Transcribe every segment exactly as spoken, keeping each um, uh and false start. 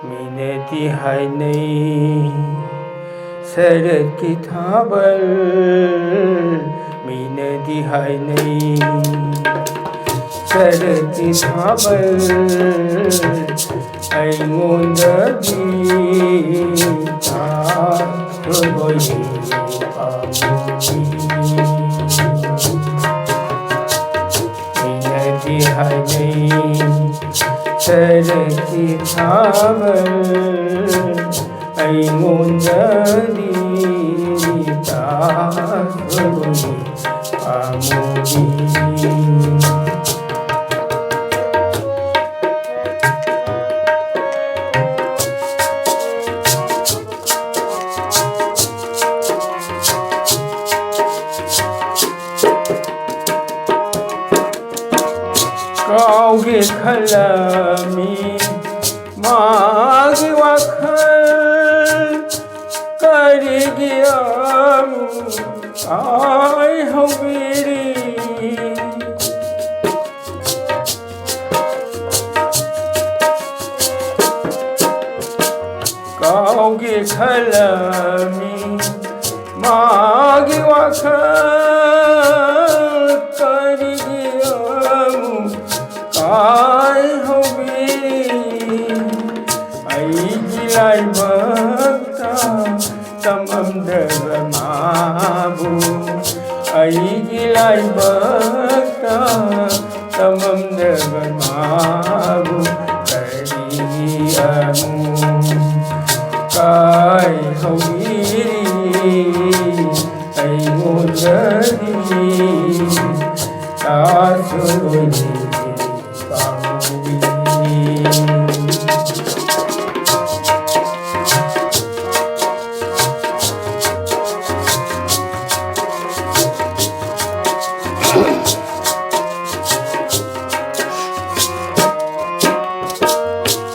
ꯃꯤꯅꯗꯤ ꯍꯥꯏꯅꯩ ꯁꯔꯠꯀꯤ ꯊꯥꯕꯜ, ꯃꯤꯅꯗꯤ ꯍꯥꯏꯅꯩ ꯁꯔꯠꯀꯤ ꯊꯥꯕꯜ, ꯑꯩꯉꯣꯟꯗꯗꯤ ꯇꯥꯊꯣꯏ ꯄꯥꯝꯃꯤ꯫ ꯃꯤꯅꯗꯤ ꯍꯥꯏꯅꯩ ꯁꯔꯠꯀꯤ ꯊꯥꯕꯜ, ꯑꯩꯉꯣꯟꯗꯗꯤ ꯇꯥꯊꯣꯏ ꯄꯥꯝꯃꯤ꯫ ꯀꯥꯎꯒꯦ ꯈꯜꯂꯝꯃꯤ ꯃꯥꯒꯤ ꯋꯥꯈꯜ, ꯀꯔꯤꯒꯤ ꯑꯃꯨꯛ ꯀꯥꯏꯍꯧꯕꯤꯔꯤ? ꯀꯥꯎꯒꯦ ꯈꯜꯂꯝꯃꯤ ꯃꯥꯒꯤ ꯋꯥꯈꯜ, ꯀꯔꯤꯒꯤ ꯑꯃꯨꯛ ꯀꯥꯏꯍꯧꯕꯤꯔꯤ? ꯑꯩꯒꯤ ꯂꯥꯏꯕꯛꯇ ꯇꯝꯃꯝꯗ꯭ꯔꯕ ꯃꯥꯕꯨ, ꯑꯩꯒꯤ ꯂꯥꯏꯕꯛꯇ ꯇꯝꯃꯝꯗ꯭ꯔꯕ ꯃꯥꯕꯨ, ꯀꯔꯤꯒꯤ ꯑꯃꯨꯛ ꯀꯥꯏꯍꯧꯕꯤꯔꯤ? ꯑꯩꯉꯣꯟꯗꯗꯤ ꯇꯥꯊꯣꯏ ꯄꯥꯝꯃꯤ꯫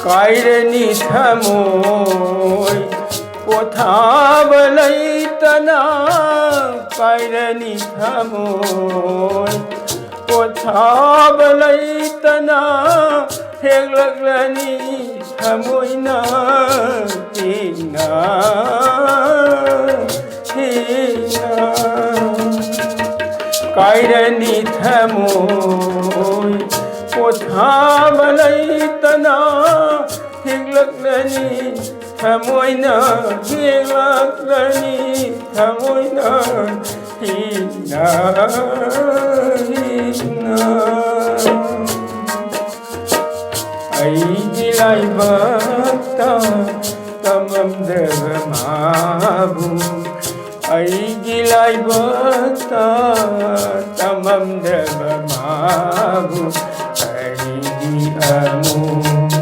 ꯀꯥꯏꯔꯅꯤ ꯊꯃꯣꯏ ꯄꯣꯊꯥꯕ ꯂꯩꯇꯅ, ꯀꯥꯏꯔꯅꯤ ꯊꯃꯣꯏ ꯄꯣꯊꯥꯕ ꯂꯩꯇꯅ, ꯍꯦꯛꯂꯛꯂꯅꯤ ꯊꯃꯣꯏꯅ ꯊꯦꯡꯅ ꯊꯦꯡꯅ꯫ ꯀꯥꯏꯔꯅꯤ ꯊꯃꯣꯏ ꯄꯣꯊꯥꯕ ꯂꯩꯇꯅ ꯍꯦꯛꯂꯛꯂꯅꯤ ꯊꯃꯣꯏꯅ ꯍꯦꯛꯂꯛꯂꯅꯤ ꯊꯃꯣꯏꯅ ꯍꯤꯡꯅ ꯍꯤꯡꯅ꯫ ꯑꯩꯒꯤ ꯂꯥꯏꯕꯛꯇ ꯇꯝꯃꯝꯗ꯭ꯔꯕ ꯃꯥꯕꯨ ꯑꯩꯒꯤ ꯂꯥꯏꯕꯛꯇ ꯇꯝꯃꯝꯗ꯭ꯔꯕ ꯃꯥꯕꯨ ꯑꯩꯒꯤ ꯑꯃꯨꯛ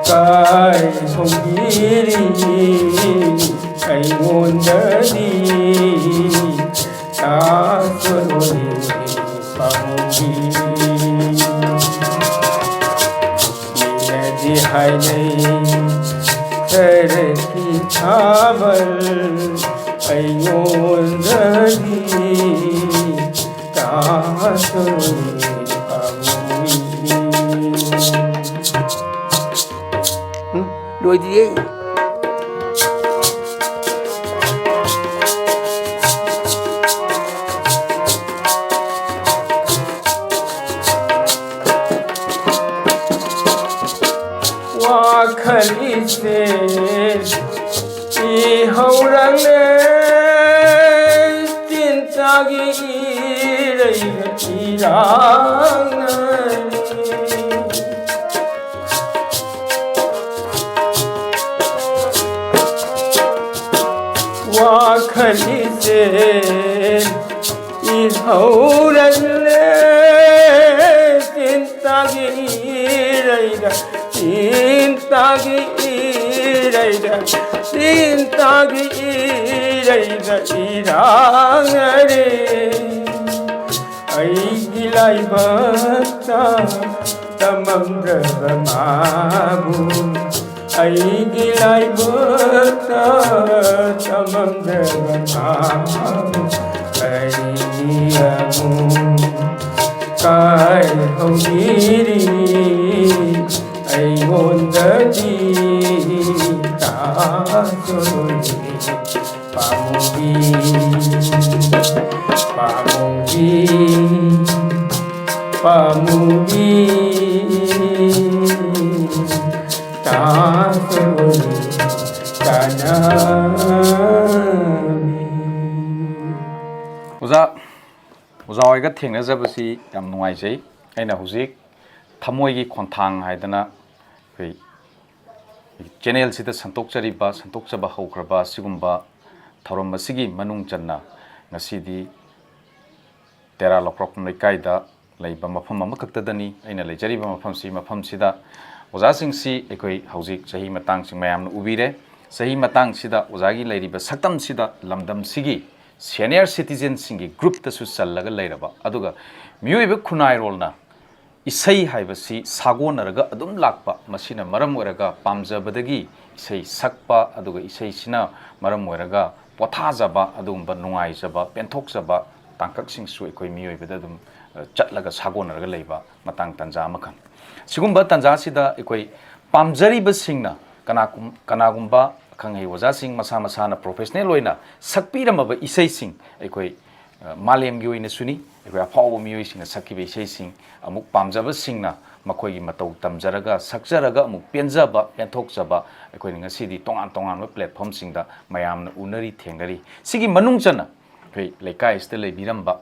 ꯀꯥꯏ ꯍꯧꯕꯤꯔꯤ ꯑꯩꯉꯣꯟꯗꯗꯤ ꯇꯥꯁꯅꯨ ꯄꯥꯝꯃꯨꯕꯤ꯫ ꯃꯤꯅꯗꯤ ꯍꯥꯏꯅꯩ ꯈꯔꯒꯤ ꯊꯥꯕꯜ ꯑꯩꯉꯣꯟꯗꯗꯤ ꯇꯥꯁꯅꯨ ꯄꯥꯝꯃꯨꯕꯤ꯫ ꯎꯝ, ꯂꯣꯏꯗ꯭ꯔꯤꯌꯦ꯫ ꯋꯥꯈꯜ ꯏꯆꯦꯜ ꯏꯍꯧꯔꯛꯂꯦ ꯆꯤꯟꯇꯥꯒꯤ ꯏꯔꯩꯗ ꯏꯔꯥꯡꯅꯔꯦ꯫ ꯋꯥꯈꯜ ꯏꯆꯦꯜ ꯏꯍꯧꯔꯛꯂꯦ ꯆꯤꯟꯇꯥꯒꯤ ꯏꯔꯩꯗ ꯆꯤꯟꯇꯥꯒꯤ ꯏꯔꯩꯗ ꯆꯤꯟꯇꯥꯒꯤ ꯏꯔꯩꯗ ꯏꯔꯥꯡꯅꯔꯦ꯫ ꯑꯩꯒꯤ ꯂꯥꯏꯕꯛꯇ ꯇꯝꯃꯝꯗ꯭ꯔꯕ ꯃꯥꯕꯨ ꯑꯩꯒꯤ ꯂꯥꯏꯕꯛꯇ ꯇꯝꯃꯝꯗ꯭ꯔꯕ ꯃꯥꯕꯨ ꯑꯩ ꯑꯃꯨꯛ ꯀꯥꯏꯍꯧꯔꯤꯔꯤ ꯑꯩꯉꯣꯟꯗꯗꯤ ꯇꯥꯁꯅꯨꯅꯦ꯫ ꯄꯥꯃꯨꯕꯤ, ꯄꯥꯃꯨꯕꯤ, ꯄꯥꯃꯨꯕꯤ, ꯇꯥꯁꯅꯨꯅꯦ ꯀꯥꯏꯅꯕꯤ꯫ ꯑꯣꯖꯥ, ꯑꯣꯖꯥ ꯍꯣꯏꯒ ꯊꯦꯡꯅꯖꯕꯁꯤ ꯌꯥꯝ ꯅꯨꯡꯉꯥꯏꯖꯩ꯫ ꯑꯩꯅ ꯍꯧꯖꯤꯛ ꯊꯃꯣꯏꯒꯤ ꯈꯣꯟꯊꯥꯡ ꯍꯥꯏꯗꯅ ꯑꯩꯈꯣꯏ ꯆꯦꯅꯦꯜꯁꯤꯗ ꯁꯟꯗꯣꯛꯆꯔꯤꯕ, ꯁꯟꯗꯣꯛꯆꯕ ꯍꯧꯈ꯭ꯔꯕ ꯑꯁꯤꯒꯨꯝꯕ ꯊꯧꯔꯝ ꯑꯁꯤꯒꯤ ꯃꯅꯨꯡ ꯆꯟꯅ ꯉꯁꯤꯗꯤ ꯇꯦꯔꯥ ꯂꯧꯀ꯭ꯔꯣꯛꯐꯝ ꯂꯩꯀꯥꯏꯗ ꯂꯩꯕ ꯃꯐꯝ ꯑꯃꯈꯛꯇꯗꯅꯤ ꯑꯩꯅ ꯂꯩꯖꯔꯤꯕ ꯃꯐꯝꯁꯤ꯫ ꯃꯐꯝꯁꯤꯗ ꯑꯣꯖꯥꯁꯤꯡꯁꯤ ꯑꯩꯈꯣꯏ ꯍꯧꯖꯤꯛ ꯆꯍꯤ ꯃꯇꯥꯡꯁꯤꯡ ꯃꯌꯥꯝꯅ ꯎꯕꯤꯔꯦ꯫ ꯆꯍꯤ ꯃꯇꯥꯡꯁꯤꯗ ꯑꯣꯖꯥꯒꯤ ꯂꯩꯔꯤꯕ ꯁꯛꯇꯝꯁꯤꯗ ꯂꯝꯗꯝꯁꯤꯒꯤ ꯁꯦꯅꯤꯌꯔ ꯁꯤꯇꯤꯖꯦꯟꯁꯤꯡꯒꯤ ꯒ꯭ꯔꯨꯞꯇꯁꯨ ꯆꯜꯂꯒ ꯂꯩꯔꯕ, ꯑꯗꯨꯒ ꯃꯤꯑꯣꯏꯕ ꯈꯨꯟꯅꯥꯏꯔꯣꯜꯅ ꯏꯁꯩ ꯍꯥꯏꯕꯁꯤ ꯁꯥꯒꯣꯟꯅꯔꯒ ꯑꯗꯨꯝ ꯂꯥꯛꯄ, ꯃꯁꯤꯅ ꯃꯔꯝ ꯑꯣꯏꯔꯒ ꯄꯥꯝꯖꯕꯗꯒꯤ ꯏꯁꯩ ꯁꯛꯄ, ꯑꯗꯨꯒ ꯏꯁꯩꯁꯤꯅ ꯃꯔꯝ ꯑꯣꯏꯔꯒ ꯄꯣꯊꯥꯖꯕ, ꯑꯗꯨꯒꯨꯝꯕ ꯅꯨꯡꯉꯥꯏꯖꯕ, ꯄꯦꯟꯊꯣꯛꯆꯕ ꯇꯥꯡꯀꯛꯁꯤꯡꯁꯨ ꯑꯩꯈꯣꯏ ꯃꯤꯑꯣꯏꯕꯗ ꯑꯗꯨꯝ, ꯑ, ꯆꯠꯂꯒ ꯁꯥꯒꯣꯟꯅꯔꯒ ꯂꯩꯕ ꯃꯇꯥꯡ ꯇꯥꯟꯖꯥ ꯑꯃꯈꯛ꯫ ꯁꯤꯒꯨꯝꯕ ꯇꯥꯟꯖꯥꯁꯤꯗ ꯑꯩꯈꯣꯏ ꯄꯥꯝꯖꯔꯤꯕꯁꯤꯡꯅ ꯀꯅꯥꯒꯨꯝ-, ꯀꯅꯥꯒꯨꯝꯕ ꯑꯈꯪ ꯑꯍꯩ ꯑꯣꯖꯥꯁꯤꯡ ꯃꯁꯥ ꯃꯁꯥꯅ ꯄ꯭ꯔꯣꯐꯦꯁꯅꯦꯜ ꯑꯣꯏꯅ ꯁꯛꯄꯤꯔꯝꯃꯕ ꯏꯁꯩꯁꯤꯡ ꯑꯩꯈꯣꯏ ꯑ, ꯃꯥꯂꯦꯝꯒꯤ ꯑꯣꯏꯅꯁꯨꯅꯤ, ꯑꯩꯈꯣꯏ ꯑꯐꯥꯎꯕ ꯃꯤꯑꯣꯏꯁꯤꯡꯅ ꯁꯛꯈꯤꯕ ꯏꯁꯩꯁꯤꯡ, ꯑꯃꯨꯛ ꯄꯥꯝꯖꯕꯁꯤꯡꯅ ꯃꯈꯣꯏꯒꯤ ꯃꯇꯧ ꯇꯝꯖꯔꯒ, ꯁꯛꯆꯔꯒ ꯑꯃꯨꯛ ꯄꯦꯟꯖꯕ, ꯄꯦꯟꯊꯣꯛꯆꯕ ꯑꯩꯈꯣꯏꯅ ꯉꯁꯤꯗꯤ ꯇꯣꯉꯥꯟ ꯇꯣꯉꯥꯟꯕ ꯄ꯭ꯂꯦꯠꯐꯣꯝꯁꯤꯡꯗ ꯃꯌꯥꯝꯅ ꯎꯅꯔꯤ, ꯊꯦꯡꯅꯔꯤ꯫ ꯁꯤꯒꯤ ꯃꯅꯨꯡ ꯆꯟꯅ ꯑꯩꯈꯣꯏ ꯂꯩꯀꯥꯏ ꯑꯁꯤꯗ ꯂꯩꯕꯤꯔꯝꯕ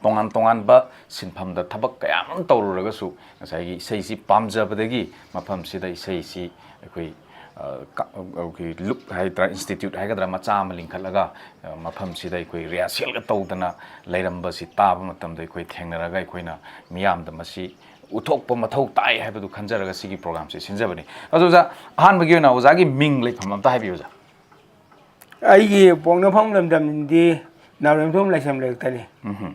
ꯇꯣꯉꯥꯟ ꯇꯣꯉꯥꯟꯕ ꯁꯤꯟꯐꯝꯗ ꯊꯕꯛ ꯀꯌꯥ ꯑꯃ ꯇꯧꯔꯨꯔꯒꯁꯨ ꯉꯁꯥꯏꯒꯤ ꯏꯁꯩꯁꯤ ꯄꯥꯝꯖꯕꯗꯒꯤ ꯃꯐꯝꯁꯤꯗ ꯏꯁꯩꯁꯤ ꯑꯩꯈꯣꯏ, ꯑ, ꯀ-, ꯑ, ꯑꯩꯈꯣꯏ ꯂꯨꯞ ꯍꯥꯏꯒꯗ꯭ꯔꯥ, ꯏꯟꯁꯇꯤꯇ꯭ꯌꯨꯠ ꯍꯥꯏꯒꯗ꯭ꯔꯥ, ꯃꯆꯥ ꯑꯃ ꯂꯤꯡꯈꯠꯂꯒ, ꯑ, ꯃꯐꯝꯁꯤꯗ ꯑꯩꯈꯣꯏ ꯔꯤꯍꯔꯁꯦꯜꯒ ꯇꯧꯗꯅ ꯂꯩꯔꯝꯕꯁꯤ ꯇꯥꯕ ꯃꯇꯝꯗ ꯑꯩꯈꯣꯏ ꯊꯦꯡꯅꯔꯒ ꯑꯩꯈꯣꯏꯅ ꯃꯤꯌꯥꯝꯗ ꯃꯁꯤ ꯎꯠꯊꯣꯛꯄ ꯃꯊꯧ ꯇꯥꯏ ꯍꯥꯏꯕꯗꯨ ꯈꯟꯖꯔꯒ ꯁꯤꯒꯤ ꯄ꯭ꯔꯣꯒ꯭ꯔꯥꯝꯁꯤ ꯁꯤꯟꯖꯕꯅꯤ꯫ ꯑꯗꯨ ꯑꯣꯖꯥ, ꯑꯍꯥꯟꯕꯒꯤ ꯑꯣꯏꯅ ꯑꯣꯖꯥꯒꯤ ꯃꯤꯡ ꯂꯩꯐꯝ ꯑꯝꯇ ꯍꯥꯏꯕꯤꯌꯨ ꯑꯣꯖꯥ꯫ ꯑꯩꯒꯤ ꯄꯣꯛꯅꯐꯝ ꯂꯝꯗꯝꯗꯤ ꯅꯥꯎꯔꯦꯝꯊꯣꯡ ꯂꯥꯏꯁ꯭ꯔꯝ ꯂꯩꯔꯛꯇꯅꯤ꯫ ꯎꯝꯍꯨꯝ꯫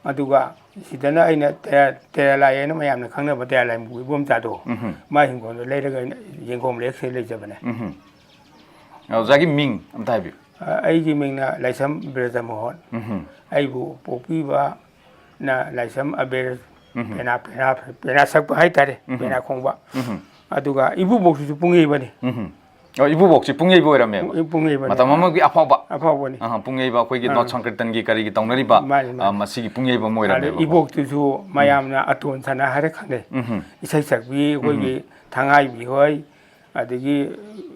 ꯑꯗꯨꯒ ꯁꯤꯗꯅ ꯑꯩꯅ ꯇꯦꯔꯥ, ꯇꯦꯔꯥ ꯂꯥꯏ ꯍꯥꯏꯅ ꯃꯌꯥꯝꯅ ꯈꯪꯅꯕ ꯇꯦꯔꯥ ꯂꯥꯏꯃꯨ ꯏꯕꯣꯝꯆꯥꯗꯣ, ꯎꯝꯍꯨꯝ꯫ ꯃꯥ ꯍꯤꯡꯒꯣꯜꯗꯣ ꯂꯩꯔꯒ ꯑꯩꯅ ꯌꯦꯡꯒꯣꯝ ꯂꯩꯔꯛꯁꯤꯗ ꯂꯩꯖꯕꯅꯦ꯫ ꯎꯝꯍꯨꯝ꯫ ꯑꯣꯖꯥꯒꯤ ꯃꯤꯡ ꯑꯝꯇ ꯍꯥꯏꯕꯤꯌꯨ꯫ ꯑ, ꯑꯩꯒꯤ ꯃꯤꯡꯅ ꯂꯥꯏꯁ꯭ꯔꯝ ꯕ꯭ꯔꯖꯃꯣꯍꯟ꯫ ꯎꯝꯍꯨꯝ꯫ ꯑꯩꯕꯨ ꯄꯣꯛꯄꯤꯕ ꯅ ꯂꯥꯏꯁ꯭ꯔꯝ ꯑꯕꯦꯔ ꯄꯦꯅꯥ, ꯄꯦꯅꯥ, ꯄꯦꯅꯥ ꯁꯛꯄ ꯍꯥꯏꯇꯥꯔꯦ, ꯄꯦꯅꯥ ꯈꯣꯡꯕ꯫ ꯎꯝ꯫ ꯑꯗꯨꯒ ꯏꯕꯨꯕꯣꯛꯁꯤꯁꯨ ꯄꯨꯡꯌꯩꯕꯅꯤ꯫ ꯎꯝ꯫ ꯑꯣ, ꯏꯕꯨꯕꯣꯛꯁꯤ ꯄꯨꯡꯌꯩꯕ ꯑꯣꯏꯔꯝꯃꯦꯕ꯫ ꯄꯨꯡꯌꯩꯕꯅꯤ꯫ ꯃꯇꯝ ꯑꯃꯒꯤ ꯑꯐꯥꯎꯕ꯫ ꯑꯐꯥꯎꯕꯅꯤ꯫ ꯑꯍ, ꯄꯨꯡꯌꯩꯕ ꯑꯩꯈꯣꯏꯒꯤ ꯑꯥ꯫ ꯅꯣꯠ ꯁꯪꯀ꯭ꯔꯤꯇꯟꯒꯤ ꯀꯔꯤꯒꯤ ꯇꯧꯅꯔꯤꯕ, ꯃꯥꯅꯤ, ꯃꯥꯅꯤ꯫ ꯑ, ꯃꯁꯤꯒꯤ ꯄꯨꯡꯌꯩꯕ ꯑꯃ ꯑꯗ ꯑꯣꯏꯔꯝꯃꯦꯕ꯫ ꯏꯕꯣꯛꯇꯨꯁꯨ ꯃꯌꯥꯝꯅ ꯑꯇꯣꯟ ꯁꯅꯥ ꯍꯥꯏꯔ ꯈꯪꯅꯩ꯫ ꯎꯝ꯫ ꯏꯁꯩ ꯁꯛꯄꯤ ꯑꯩꯈꯣꯏꯒꯤ ꯊꯉꯥꯏꯕꯤ ꯍꯣꯏ, ꯑꯗꯒꯤ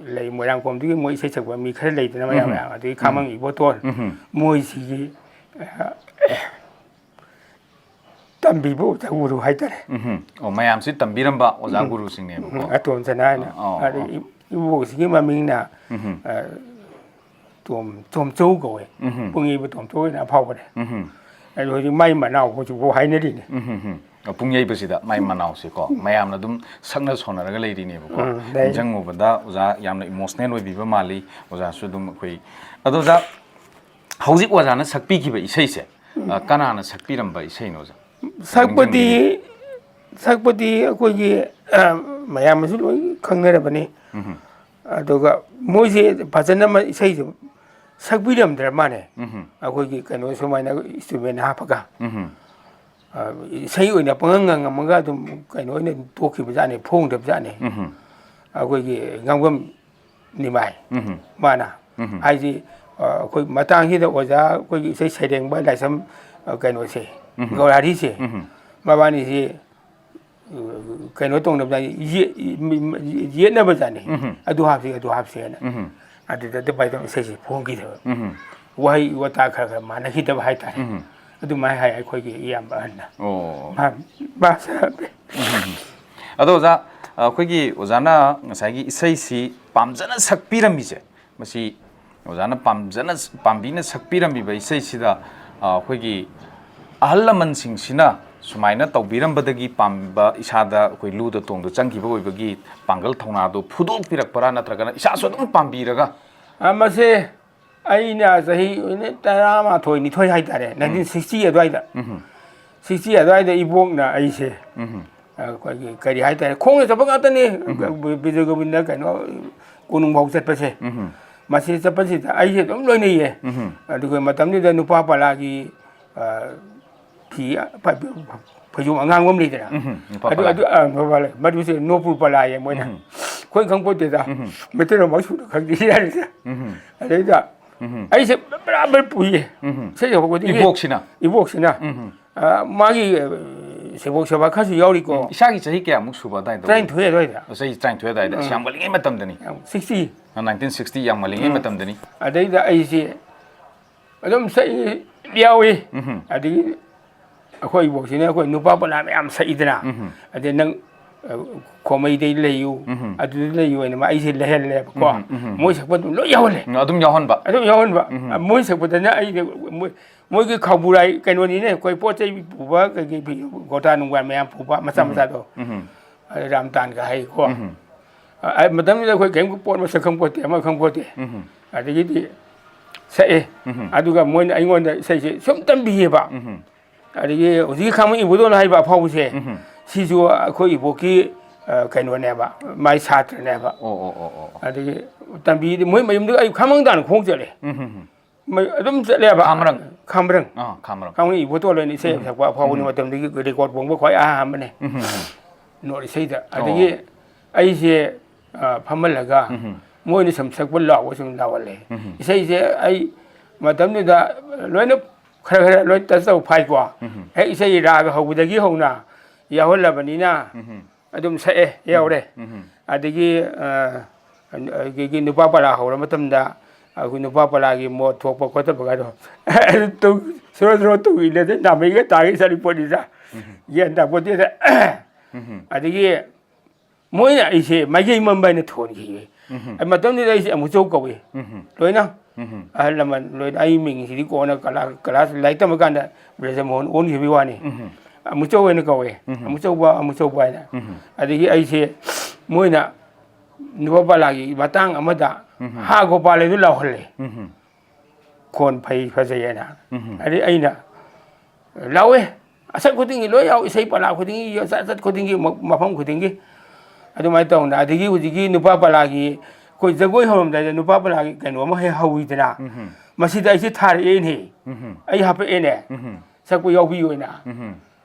ꯂꯩ ꯃꯣꯏꯔꯥꯡꯈꯣꯝꯗꯒꯤ ꯃꯣꯏ ꯏꯁꯩ ꯁꯛꯄ ꯃꯤ ꯈꯔ ꯂꯩꯗꯅ, ꯃꯌꯥꯝ, ꯃꯌꯥꯝ, ꯑꯗꯒꯤ ꯈꯥꯃꯪ ꯏꯕꯣꯇꯣꯟ, ꯎꯝ꯫ ꯃꯣꯏꯁꯤꯒꯤ, ꯑ, ꯇꯝꯕꯤꯕ ꯑꯣꯖꯥ ꯒꯨꯔꯨ ꯍꯥꯏꯇꯥꯔꯦ꯫ ꯎꯝ꯫ ꯑꯣ, ꯃꯌꯥꯝꯁꯤ ꯇꯝꯕꯤꯔꯝꯕ ꯑꯣꯖꯥ ꯒꯨꯔꯨꯁꯤꯡꯅꯦꯕꯀꯣ꯫ ꯎꯝ, ꯑꯇꯣꯟ ꯁꯅꯥ ꯍꯥꯏꯅ꯫ ꯑꯣ, ꯑꯣ, ꯑꯗ ꯑꯣ꯫ ꯏ-, ꯏꯕꯣꯛꯁꯤꯒꯤ ꯃꯃꯤꯡꯅ, ꯎꯝ꯫ ꯑ, ꯇꯣꯝ-, ꯇꯣꯝꯆꯧ ꯀꯧꯋꯦ꯫ ꯎꯝ꯫ ꯄꯨꯡꯌꯩꯕ ꯇꯣꯝꯆꯧ ꯍꯥꯏꯅ ꯑꯐꯥꯎꯕꯅꯦ꯫ ꯎꯝ꯫ ꯑꯗꯣ ꯍꯧꯖꯤꯛ ꯃꯥꯏ ꯃꯅꯥꯎ ꯍꯧꯖꯤꯛꯐꯥꯎ ꯍꯥꯏꯅꯔꯤꯅꯦ꯫ ꯎꯝ, ꯎꯝ, ꯎꯝ꯫ ꯑ, ꯄꯨꯡꯌꯩꯕꯁꯤꯗ ꯃꯥꯏ ꯃꯅꯥꯎꯁꯦꯀꯣ, ꯃꯌꯥꯝꯅ ꯑꯗꯨꯝ ꯁꯛꯅ ꯁꯣꯟꯅꯔꯒ ꯂꯩꯔꯤꯅꯦꯕꯀꯣ꯫ ꯎꯝ, ꯂꯩ꯫ ꯅꯤꯡꯁꯤꯡꯉꯨꯕꯗ ꯑꯣꯖꯥ ꯌꯥꯝꯅ ꯏꯃꯣꯁꯅꯦꯜ ꯑꯣꯏꯕꯤꯕ ꯃꯥꯜꯂꯤ꯫ ꯑꯣꯖꯥꯁꯨ ꯑꯗꯨꯝ ꯑꯩꯈꯣꯏ, ꯑꯗꯣ ꯑꯣꯖꯥ, ꯍꯧꯖꯤꯛ ꯑꯣꯖꯥꯅ ꯁꯛꯄꯤꯈꯤꯕ ꯏꯁꯩꯁꯦ, ꯑ, ꯀꯅꯥꯅ ꯁꯛꯄꯤꯔꯝꯕ ꯏꯁꯩꯅꯣ, ꯑꯣꯖꯥ? ꯁꯛꯄꯗꯤ, ꯁꯛꯄꯗꯤ ꯑꯩꯈꯣꯏꯒꯤ, ꯑ, ꯃꯌꯥꯝꯅꯁꯨ ꯂꯣꯏ ꯈꯪꯅꯔꯕꯅꯤ꯫ ꯎꯝ꯫ ꯑꯗꯨꯒ ꯃꯣꯏꯁꯦ ꯐꯖꯅ ꯃ-, ꯏꯁꯩꯁꯦ ꯁꯛꯄꯤꯔꯝꯗ꯭ꯔ ꯃꯥꯅꯦ꯫ ꯎꯝ꯫ ꯑꯩꯈꯣꯏꯒꯤ ꯀꯩꯅꯣ ꯁꯨꯃꯥꯏꯅ ꯏꯟꯁꯇ꯭ꯔꯨꯃꯦꯟ ꯍꯥꯞꯄꯒ꯫ ꯎꯝ꯫ ꯑ, ꯏꯁꯩ ꯑꯣꯏꯅ ꯄꯪꯉꯪ ꯉꯪꯉꯝꯃꯒ ꯑꯗꯨꯝ ꯀꯩꯅꯣ ꯑꯣꯏꯅ ꯇꯣꯛꯈꯤꯕꯖꯥꯠꯅꯤ, ꯐꯣꯡꯗꯕꯖꯥꯠꯅꯤ꯫ ꯎꯝ꯫ ꯑꯩꯈꯣꯏꯒꯤ ꯉꯥꯡꯐꯝ ꯅꯤꯃꯥꯏ ꯎꯝ꯫ ꯃꯥꯅ ꯎꯝ꯫ ꯍꯥꯏꯗꯤ, ꯑ, ꯑꯩꯈꯣꯏ ꯃꯇꯥꯡꯁꯤꯗ ꯑꯣꯖꯥ ꯑꯩꯈꯣꯏꯒꯤ ꯏꯁꯩ ꯁꯩꯔꯦꯡꯕ ꯂꯥꯏꯁ꯭ꯔꯝ, ꯑ, ꯀꯩꯅꯣꯁꯦ, ꯎꯝ꯫ ꯒꯧꯔꯥꯔꯤꯁꯦ, ꯎꯝ꯫ ꯃꯕꯥꯅꯤꯁꯦ, ꯑ, ꯀꯩꯅꯣ ꯇꯧꯅꯕꯖꯥꯠꯅꯤ, ꯌꯦ-, ꯌꯦꯠꯅꯕꯖꯥꯠꯅꯤ꯫ ꯎꯝ꯫ ꯑꯗꯨ ꯍꯥꯞꯁꯤ, ꯑꯗꯨ ꯍꯥꯞꯁꯦꯅ꯫ ꯎꯝ꯫ ꯑꯗꯨꯗ ꯑꯗꯨꯃꯥꯏꯅ ꯇꯧꯔ ꯏꯁꯩꯁꯦ ꯐꯣꯡꯈꯤꯗꯕ꯫ ꯎꯝ꯫ ꯋꯥꯍꯩ ꯋꯥꯇꯥ ꯈꯔ ꯈꯔ ꯃꯥꯟꯅꯈꯤꯗꯕ ꯍꯥꯏꯇꯥꯔꯦ꯫ ꯎꯝ꯫ ꯑꯗꯨꯃꯥꯏꯅ ꯍꯥꯏ ꯑꯩꯈꯣꯏꯒꯤ ꯏꯌꯥꯝꯕ ꯑꯍꯟꯅ꯫ ꯑꯣ꯫ ꯃꯥ, ꯃꯥ ꯁꯛꯑꯝꯃꯦ꯫ ꯑꯗꯣ ꯑꯣꯖꯥ, ꯑꯩꯈꯣꯏꯒꯤ ꯑꯣꯖꯥꯅ ꯉꯁꯥꯏꯒꯤ ꯏꯁꯩꯁꯤ ꯄꯥꯝꯖꯅ ꯁꯛꯄꯤꯔꯝꯃꯤꯁꯦ, ꯃꯁꯤ ꯑꯣꯖꯥꯅ ꯄꯥꯝꯖꯅ, ꯄꯥꯝꯕꯤꯅ ꯁꯛꯄꯤꯔꯝꯃꯤꯕ ꯏꯁꯩꯁꯤꯗ, ꯑ, ꯑꯩꯈꯣꯏꯒꯤ ꯑꯍꯜ ꯂꯃꯟꯁꯤꯡꯁꯤꯅ ꯁꯨꯃꯥꯏꯅ ꯇꯧꯕꯤꯔꯝꯕꯗꯒꯤ ꯄꯥꯝꯕ, ꯏꯁꯥꯗ ꯑꯩꯈꯣꯏ ꯂꯨꯗ ꯇꯣꯡꯗ ꯆꯪꯈꯤꯕ ꯑꯣꯏꯕꯒꯤ ꯄꯥꯡꯒꯜ ꯊꯧꯅꯥꯗꯣ ꯐꯨꯗꯣꯛꯄꯤꯔꯛꯄꯔꯥ, ꯅꯠꯇ꯭ꯔꯒꯅ ꯏꯁꯥꯁꯨ ꯑꯗꯨꯝ ꯄꯥꯝꯕꯤꯔꯒ? ꯑ, ꯃꯁꯦ ꯑꯩꯅ ꯆꯍꯤ ꯇꯔꯥꯃꯥꯊꯣꯏ, ꯅꯤꯊꯣꯏ ꯍꯥꯏꯇꯥꯔꯦ, ꯅꯥꯏꯟꯇꯤꯟ ꯁꯤꯛꯁꯇꯤ ꯑꯗꯨꯋꯥꯏꯗ, ꯎꯝ꯫ ꯁꯤꯛꯁꯇꯤ ꯑꯗꯨꯋꯥꯏꯗ ꯏꯕꯣꯛꯅ ꯑꯩꯁꯦ, ꯎꯝ꯫ ꯑꯩꯈꯣꯏꯒꯤ ꯀꯔꯤ ꯍꯥꯏꯇꯥꯔꯦ, ꯈꯣꯡꯅ ꯆꯠꯄ ꯉꯥꯛꯇꯅꯤ꯫ ꯕꯤꯖꯣꯏ ꯒꯣꯕꯤꯟꯗ ꯀꯩꯅꯣ, ꯀꯣꯅꯨꯡꯐꯥꯎ ꯆꯠꯄꯁꯦ꯫ ꯎꯝ꯫ ꯃꯁꯤ ꯆꯠꯄꯁꯤꯗ ꯑꯩꯁꯦ ꯑꯗꯨꯝ ꯂꯣꯏꯅꯩꯌꯦ꯫ ꯎꯝ꯫ ꯑꯗꯨꯒ ꯃꯇꯝꯗꯨꯗ ꯅꯨꯄꯥ ꯄꯂꯥꯒꯤ, ꯑ, ꯐꯤ ꯐ- ꯐꯩꯖꯣꯝ ꯑꯉꯥꯡꯕ ꯑꯃ ꯂꯩꯗꯅ꯫ ꯎꯝ, ꯅꯨꯄꯥ ꯑꯗꯨ ꯄꯂꯥ꯫ ꯑꯗꯨ ꯑ, ꯅꯨꯄꯥ ꯄꯂꯥ꯫ ꯃꯗꯨꯁꯦ ꯅꯣꯄꯨꯔ ꯄꯂꯥ ꯍꯥꯏꯌꯦ ꯃꯣꯏꯅ꯫ ꯎꯝ꯫ ꯑꯩꯈꯣꯏ ꯈꯪꯄꯣꯠꯇꯦꯗ꯫ ꯎꯝ꯫ ꯃꯩꯇꯩꯂꯣꯟꯃꯛ ꯁꯨꯅ ꯈꯪꯗꯦ ꯍꯥꯏꯔꯤꯁꯦ꯫ ꯎꯝ꯫ ꯑꯗꯩꯗ ꯎꯝ꯫ ꯑꯩꯁꯦ ꯕꯔꯥꯕꯔ ꯄꯨꯏꯌꯦ꯫ ꯎꯝ꯫ ꯏꯁꯩ ꯍꯧꯕꯗꯒꯤ ꯏꯕꯣꯛꯁꯤꯅ? ꯏꯕꯣꯛꯁꯤꯅ꯫ ꯎꯝ꯫ ꯑ, ꯃꯥꯒꯤ ꯑ, ꯁꯦꯕꯣꯛ ꯁꯦꯕꯥ ꯈꯔꯁꯨ ꯌꯥꯎꯔꯤꯀꯣ꯫ ꯎꯝ꯫ ꯏꯁꯥꯒꯤ ꯆꯍꯤ ꯀꯌꯥꯃꯨꯛ ꯁꯨꯕ ꯑꯗꯥꯏꯗ ꯑꯣꯏ? ꯇꯔꯥꯅꯤꯊꯣꯏ ꯑꯗꯨꯋꯥꯏꯗ꯫ ꯑꯣ, ꯆꯍꯤ ꯇꯔꯥꯅꯤꯊꯣꯏ ꯑꯗꯥꯏꯗ꯫ ꯑꯁ, ꯎꯝ꯫ ꯌꯥꯝ ꯉꯜꯂꯤꯉꯩ ꯃꯇꯝꯗꯅꯤ꯫ ꯌꯥꯝ, ꯁꯤꯛꯁꯇꯤ꯫ ꯅꯥꯏꯟꯇꯤꯟ ꯁꯤꯛꯁꯇꯤ, ꯌꯥꯝ ꯉꯜꯂꯤꯉꯩ ꯎꯝ꯫ ꯃꯇꯝꯗꯅꯤ꯫ ꯑꯗꯩꯗ ꯑꯩꯁꯦ ꯑꯗꯨꯝ ꯁꯛꯏ ꯌꯥꯎꯏ꯫ ꯎꯝ꯫ ꯑꯗꯒꯤ ꯑꯩꯈꯣꯏ ꯏꯕꯣꯛꯁꯤꯅ ꯑꯩꯈꯣꯏ ꯅꯨꯄꯥ ꯄꯂꯥ ꯃꯌꯥꯝ ꯁꯛꯏꯗꯅ꯫ ꯎꯝ꯫ ꯑꯗꯩ ꯅꯪ, ꯑ, ꯈꯣꯃꯩꯗꯩ ꯂꯩꯌꯨ, ꯎꯝ꯫ ꯑꯗꯨꯗ ꯂꯩꯌꯨ ꯍꯥꯏꯅ ꯃꯥ ꯑꯩꯁꯦ ꯂꯩꯍꯜꯂꯦꯕꯀꯣ꯫ ꯎꯝ, ꯎꯝ꯫ ꯃꯣꯏ ꯁꯛꯄ ꯑꯗꯨꯝ ꯂꯣꯏ ꯌꯥꯎꯍꯜꯂꯦ꯫ ꯎꯝ, ꯑꯗꯨꯝ ꯌꯥꯎꯍꯟꯕ꯫ ꯑꯗꯨꯝ ꯌꯥꯎꯍꯟꯕ꯫ ꯎꯝ꯫ ꯃꯣꯏ ꯁꯛꯄꯗꯅ ꯑꯩꯅ ꯃꯣꯏ ꯃꯣꯏꯒꯤ ꯈꯥꯎꯕꯨꯔꯥꯏ ꯀꯩꯅꯣꯅꯤꯅꯦ, ꯑꯩꯈꯣꯏ ꯄꯣꯠ ꯆꯩ ꯄꯨꯕ ꯀꯩꯀꯩ ꯐꯤ, ꯒꯣꯇꯥ ꯅꯨꯡꯒꯥ ꯃꯌꯥꯝ ꯄꯨꯕ ꯃꯆꯥ ꯎꯝ꯫ ꯃꯆꯥꯗꯣ꯫ ꯎꯝ꯫ ꯑꯗ ꯔꯥꯝꯇꯥꯟꯒ ꯍꯥꯏꯀꯣ꯫ ꯎꯝ꯫ ꯑ, ꯑ, ꯃꯇꯝꯗꯨꯗ ꯑꯩꯈꯣꯏ ꯀꯔꯤꯝ ꯄꯣꯠ ꯃꯁꯛ ꯈꯪꯄꯣꯠꯇꯦ, ꯑꯃ ꯈꯪꯄꯣꯠꯇꯦ꯫ ꯎꯝ꯫ ꯑꯗꯒꯤꯗꯤ ꯁꯛꯑꯦ꯫ ꯎꯝ꯫ ꯑꯗꯨꯒ ꯃꯣꯏꯅ ꯑꯩꯉꯣꯟꯗ ꯏꯁꯩꯁꯦ ꯁꯨꯝ ꯇꯝꯕꯤꯌꯦꯕ꯫ ꯎꯝ꯫ ꯑꯗꯒꯤ ꯍꯧꯖꯤꯛꯀꯤ ꯈꯥꯃꯩ ꯏꯕꯣꯇꯣꯟ ꯍꯥꯏꯔꯤꯕ ꯑꯐꯥꯎꯕꯁꯦ, ꯎꯝ꯫ ꯁꯤꯁꯨ ꯑꯩꯈꯣꯏ ꯏꯕꯣꯛꯀꯤ, ꯑ, ꯀꯩꯅꯣꯅꯦꯕ, ꯃꯥꯏ ꯁꯥꯇ꯭ꯔꯅꯦꯕ꯫ ꯑꯣ, ꯑꯣ, ꯑꯣ, ꯑꯣ꯫ ꯑꯗꯒꯤ ꯇꯝꯕꯤꯗꯤ ꯃꯣꯏ ꯃꯌꯨꯝꯗ ꯑꯩ ꯈꯥꯃꯪꯗꯥꯟ ꯈꯣꯡ ꯆꯠꯂꯦ꯫ ꯎꯝ, ꯎꯝ, ꯎꯝ꯫ ꯃꯩ ꯑꯗꯨꯝ ꯆꯠꯂꯦꯕ꯫ ꯈꯥꯃꯔꯪ꯫ ꯈꯥꯃꯔꯪ꯫ ꯑꯥ, ꯈꯥꯃꯔꯪ꯫ ꯈꯥꯃꯔꯪ ꯏꯕꯣꯇꯣꯟ ꯍꯥꯏꯅ ꯏꯁꯩ ꯎꯝ꯫ ꯁꯛꯄ ꯑꯐꯥꯎꯕꯅꯤ, ꯎꯝ꯫ ꯃꯇꯝꯗꯨꯒꯤ ꯔꯦꯀꯣꯔꯠ ꯐꯣꯡꯕ ꯈ꯭ꯋꯥꯏ ꯑꯍꯥꯟꯕꯅꯦ꯫ ꯎꯝ, ꯎꯝ, ꯎꯝ꯫ ꯅꯣꯔꯠ ꯏꯁꯩꯗ꯫ ꯑꯣ꯫ ꯑꯗꯒꯤ ꯑꯩꯁꯦ, ꯑ, ꯐꯝꯍꯜꯂꯒ ꯎꯝ, ꯎꯝ꯫ ꯃꯣꯏꯅ ꯁꯨꯝ ꯁꯛꯄ ꯂꯥꯎꯕ ꯁꯨꯝ ꯂꯥꯎꯍꯜꯂꯦ꯫ ꯎꯝ, ꯎꯝ꯫ ꯏꯁꯩꯁꯦ ꯑꯩ ꯃꯇꯝꯗꯨꯗ ꯂꯣꯏꯅ ꯈꯔ ꯈꯔ ꯂꯣꯏ ꯇꯆ ꯇꯧ ꯐꯥꯏꯀꯣ꯫ ꯎꯝ, ꯎꯝ꯫ ꯍꯦꯛ ꯏꯁꯩ ꯔꯥꯒ ꯍꯧꯕꯗꯒꯤ ꯍꯧꯅ ꯌꯥꯎꯍꯜꯂꯕꯅꯤꯅ ꯎꯝ, ꯎꯝ꯫ ꯑꯗꯨꯝ ꯁꯛꯑꯦ, ꯌꯥꯎꯔꯦ꯫ ꯎꯝ, ꯎꯝ꯫ ꯑꯗꯒꯤ, ꯑ, ꯑꯗꯒꯤ ꯅꯨꯄꯥ ꯄꯂꯥ ꯍꯧꯔ ꯃꯇꯝꯗ ꯑꯩꯈꯣꯏ ꯅꯨꯄꯥ ꯄꯂꯥꯒꯤ ꯃꯣꯠ ꯊꯣꯛꯄ ꯈꯣꯠꯇꯕꯒꯗꯣ ꯑꯗꯨ ꯇꯧ-, ꯁꯣꯔꯣ ꯁꯣꯔꯣ ꯇꯧꯏꯅꯦ, ꯑꯗꯩ ꯅꯥꯃꯩꯒ ꯇꯥꯒꯩ ꯆꯠꯂꯤ ꯄꯣꯠꯅꯤꯗ꯫ ꯎꯝ꯫ ꯒ꯭ꯌꯥꯟ ꯇꯥꯄꯣꯠꯇꯦꯗ꯫ ꯎꯝ꯫ ꯑꯗꯒꯤ ꯃꯣꯏꯅ ꯑꯩꯁꯦ ꯃꯥꯏꯀꯩ ꯃꯝꯕ ꯍꯥꯏꯅ ꯊꯣꯟꯈꯤꯌꯦ꯫ ꯎꯝ꯫ ꯑꯩ ꯃꯇꯝꯗꯨꯗ ꯑꯩꯁꯦ ꯑꯃꯨꯆꯧ ꯀꯧꯏ꯫ ꯎꯝ꯫ ꯂꯣꯏꯅ ꯎꯝ꯫ ꯑꯍꯜ ꯂꯃꯟ ꯂꯣꯏꯅ꯫ ꯑꯩ ꯃꯤꯡꯁꯤꯗꯤ ꯀꯣꯟꯅ ꯀꯂꯥ-, ꯀ꯭ꯂꯥꯁ ꯂꯥꯏꯔꯤꯛ ꯇꯝꯃꯀꯥꯟꯗ ꯕ꯭ꯔꯖꯃꯣꯍꯟ ꯑꯣꯟꯈꯤꯕꯒꯤ ꯋꯥꯅꯤ꯫ ꯎꯝ꯫ ꯑꯃꯨꯆꯧ ꯍꯥꯏꯅ ꯀꯧꯏ꯫ ꯎꯝ꯫ ꯑꯃꯨꯆꯧꯕ, ꯑꯃꯨꯆꯧꯕ ꯍꯥꯏꯅ꯫ ꯎꯝ꯫ ꯑꯗꯒꯤ ꯑꯩꯁꯦ ꯃꯣꯏꯅ ꯅꯨꯄꯥ ꯄꯂꯥꯒꯤ ꯃꯇꯥꯡ ꯑꯃꯗ ꯎꯝ꯫ ꯍꯥ ꯒꯣꯄꯥꯜ ꯍꯥꯏꯗꯨ ꯂꯥꯎꯍꯜꯂꯦ꯫ ꯎꯝ꯫ ꯈꯣꯟ ꯐꯩ ꯐꯖꯩ ꯍꯥꯏꯅ꯫ ꯎꯝ꯫ ꯑꯗꯩ ꯑꯩꯅ ꯂꯥꯎꯋꯦ꯫ ꯑꯁꯛ ꯈꯨꯗꯤꯡꯒꯤ ꯂꯣꯏ ꯌꯥꯎ, ꯏꯁꯩ ꯄꯂꯥ ꯈꯨꯗꯤꯡꯒꯤ, ꯆꯠ, ꯆꯠ ꯈꯨꯗꯤꯡꯒꯤ, ꯃ-, ꯃꯐꯝ ꯈꯨꯗꯤꯡꯒꯤ ꯑꯗꯨꯃꯥꯏꯅ ꯇꯧꯗꯅ꯫ ꯑꯗꯒꯤ ꯍꯧꯖꯤꯛꯀꯤ ꯅꯨꯄꯥ ꯄꯂꯥꯒꯤ, ꯑꯩꯈꯣꯏ ꯖꯒꯣꯏ ꯍꯧꯔꯝꯗꯥꯏꯗ ꯅꯨꯄꯥ ꯄꯂꯥꯒꯤ ꯀꯩꯅꯣ ꯑꯃ ꯍꯦꯛ ꯍꯧꯋꯤꯗꯅ, ꯎꯝ꯫ ꯃꯁꯤꯗ ꯑꯩꯁꯦ ꯊꯥꯔꯛꯑꯦꯅꯦ꯫ ꯎꯝ꯫ ꯑꯩ ꯍꯥꯄꯛꯑꯦꯅꯦ꯫ ꯎꯝ꯫ ꯁꯛꯄ ꯌꯥꯎꯕꯤꯌꯨꯅ꯫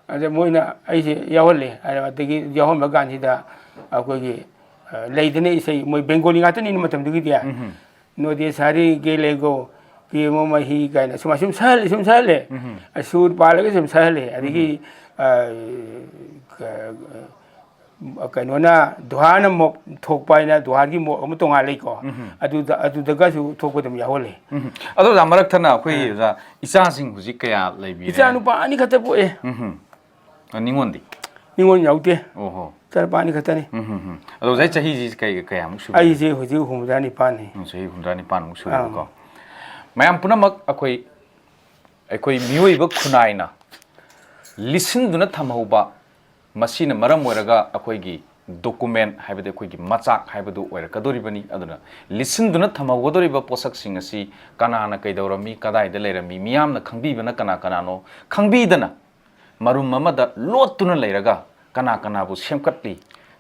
ꯑꯗ ꯃꯣꯏꯅ ꯑꯩꯁꯦ ꯌꯥꯎꯍꯜꯂꯦ꯫ ꯑꯗꯒꯤ ꯌꯥꯎꯍꯟꯕ ꯀꯥꯟꯁꯤꯗ ꯑꯩꯈꯣꯏꯒꯤ ꯂꯩꯗꯅ ꯏꯁꯩ, ꯃꯣꯏ ꯕꯦꯡꯒꯣꯂꯤ ꯉꯥꯛꯇꯅꯤꯅ ꯃꯇꯝꯗꯨꯒꯤꯗꯤ꯫ ꯅꯣꯗꯦ ꯁꯥꯔꯤ ꯒꯦꯂꯦꯒꯣ ꯀꯤ ꯃꯣ ꯃꯍꯤ ꯀꯥꯏꯅ ꯁꯨꯝ ꯑꯁꯨꯝ ꯁꯛꯍꯜꯂꯦ, ꯁꯨꯝ ꯁꯛꯍꯜꯂꯦ꯫ ꯁꯨꯔ ꯄꯥꯜꯂꯒ ꯁꯨꯝ ꯁꯛꯍꯜꯂꯦ꯫ ꯑꯗꯒꯤ ꯀꯩꯅꯣꯅ ꯗꯨꯍꯥꯅ ꯃꯣꯛ ꯊꯣꯛꯄ ꯍꯥꯏꯅ ꯗꯨꯍꯥꯒꯤ ꯃꯣꯛ ꯑꯃ ꯇꯣꯉꯥꯟ ꯂꯩꯀꯣ꯫ ꯑꯗꯨꯗ, ꯑꯗꯨꯗꯒꯁꯨ ꯊꯣꯛꯄ ꯑꯗꯨꯝ ꯌꯥꯎꯍꯜꯂꯦ꯫ ꯑꯗꯣ ꯑꯣꯖꯥ, ꯃꯔꯛ ꯊꯠꯅ ꯑꯩꯈꯣꯏꯒꯤ ꯑꯣꯖꯥ, ꯏꯆꯥꯁꯤꯡ ꯍꯧꯖꯤꯛ ꯀꯌꯥ ꯂꯩꯕꯤꯔꯦ? ꯏꯆꯥ ꯅꯨꯄꯥ ꯑꯅꯤ ꯈꯛꯇ ꯄꯣꯛꯑꯦ꯫ ꯑ, ꯅꯤꯉꯣꯟꯗꯤ? ꯅꯤꯉꯣꯟ ꯌꯥꯎꯗꯦ꯫ ꯑꯣꯍꯣ꯫ ꯏꯆꯥ ꯅꯨꯄꯥ ꯑꯅꯤ ꯈꯛꯇꯅꯤ꯫ ꯎꯝ, ꯎꯝ, ꯎꯝ꯫ ꯑꯗꯣ ꯑꯣꯖꯥ, ꯆꯍꯤꯁꯤ ꯀꯩ, ꯀꯌꯥꯃꯨꯛ ꯁꯨꯕꯤꯔꯦ? ꯑꯩꯁꯦ ꯍꯧꯖꯤꯛ ꯍꯨꯝꯐꯨꯇꯔꯥ ꯅꯤꯄꯥꯟꯅꯤ꯫ ꯎꯝ, ꯆꯍꯤ ꯍꯨꯝꯐꯨꯇꯔꯥ ꯅꯤꯄꯥꯟꯃꯨꯛ ꯁꯨꯔꯦꯕꯀꯣ꯫ ꯃꯌꯥꯝ ꯄꯨꯝꯅꯃꯛ ꯑꯩꯈꯣꯏ, ꯑꯩꯈꯣꯏ ꯃꯤꯑꯣꯏꯕ ꯈꯨꯟꯅꯥꯏꯅ ꯂꯤꯠꯁꯤꯟꯗꯨꯅ ꯊꯝꯍꯧꯕ, ꯃꯁꯤꯅ ꯃꯔꯝ ꯑꯣꯏꯔꯒ ꯑꯩꯈꯣꯏꯒꯤ document ꯍꯥꯏꯕꯗꯤ ꯑꯩꯈꯣꯏꯒꯤ ꯃꯆꯥꯛ ꯍꯥꯏꯕꯗꯨ ꯑꯣꯏꯔꯛꯀꯗꯣꯔꯤꯕꯅꯤ꯫ ꯑꯗꯨꯅ ꯂꯤꯠꯁꯤꯟꯗꯨꯅ ꯊꯝꯍꯧꯒꯗꯧꯔꯤꯕ ꯄꯣꯠꯁꯛꯁꯤꯡ ꯑꯁꯤ ꯀꯅꯥꯅ ꯀꯩꯗꯧꯔꯝꯃꯤ, ꯀꯗꯥꯏꯗ ꯂꯩꯔꯝꯃꯤ, ꯃꯤꯌꯥꯝꯅ ꯈꯪꯕꯤꯕꯅ ꯀꯅꯥ ꯀꯅꯥꯅꯣ, ꯈꯪꯕꯤꯗꯅ ꯃꯔꯨꯝ ꯑꯃꯗ ꯂꯣꯠꯇꯨꯅ ꯂꯩꯔꯒ ꯀꯅꯥ ꯀꯅꯥꯕꯨ ꯁꯦꯝꯒꯠꯂꯤ,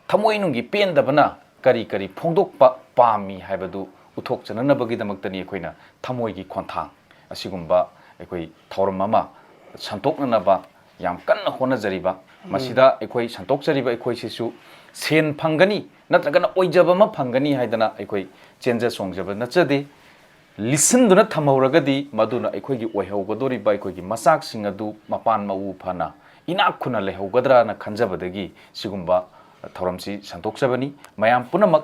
ꯊꯃꯣꯏꯅꯨꯡꯒꯤ ꯄꯦꯟꯗꯕꯅ ꯀꯔꯤ ꯀꯔꯤ ꯐꯣꯡꯗꯣꯛꯄ ꯄꯥꯝꯃꯤ ꯍꯥꯏꯕꯗꯨ ꯎꯠꯊꯣꯛꯆꯅꯅꯕꯒꯤꯗꯃꯛꯇꯅꯤ ꯑꯩꯈꯣꯏꯅ ꯊꯃꯣꯏꯒꯤ ꯈꯣꯟꯊꯥꯡ ꯑꯁꯤꯒꯨꯝꯕ ꯑꯩꯈꯣꯏ ꯊꯧꯔꯝ ꯑꯃ ꯁꯟꯗꯣꯛꯅꯅꯕ ꯌꯥꯝ ꯀꯟꯅ ꯍꯣꯠꯅꯖꯔꯤꯕ꯫ ꯃꯁꯤꯗ ꯑꯩꯈꯣꯏ ꯁꯟꯗꯣꯛꯆꯔꯤꯕ ꯑꯩꯈꯣꯏꯁꯤꯁꯨ ꯁꯦꯟ ꯐꯪꯒꯅꯤ ꯅꯠꯇ꯭ꯔꯒꯅ ꯑꯣꯏꯖꯕ ꯑꯃ ꯐꯪꯒꯅꯤ ꯍꯥꯏꯗꯅ ꯑꯩꯈꯣꯏ ꯆꯦꯟꯖ ꯆꯣꯡꯖꯕ ꯅꯠꯆꯗꯦ꯫ ꯂꯤꯠꯁꯤꯟꯗꯨꯅ ꯊꯝꯍꯧꯔꯒꯗꯤ ꯃꯗꯨꯅ ꯑꯩꯈꯣꯏꯒꯤ ꯑꯣꯏꯍꯧꯒꯗꯧꯔꯤꯕ ꯑꯩꯈꯣꯏꯒꯤ ꯃꯆꯥꯛꯁꯤꯡ ꯑꯗꯨ ꯃꯄꯥꯟ ꯃꯎ ꯐꯅ ꯏꯅꯥꯛ ꯈꯨꯟꯅ ꯂꯩꯍꯧꯒꯗ꯭ꯔꯥꯅ ꯈꯟꯖꯕꯗꯒꯤ ꯁꯤꯒꯨꯝꯕ ꯊꯧꯔꯝꯁꯤ ꯁꯟꯗꯣꯛꯆꯕꯅꯤ꯫ ꯃꯌꯥꯝ ꯄꯨꯝꯅꯃꯛ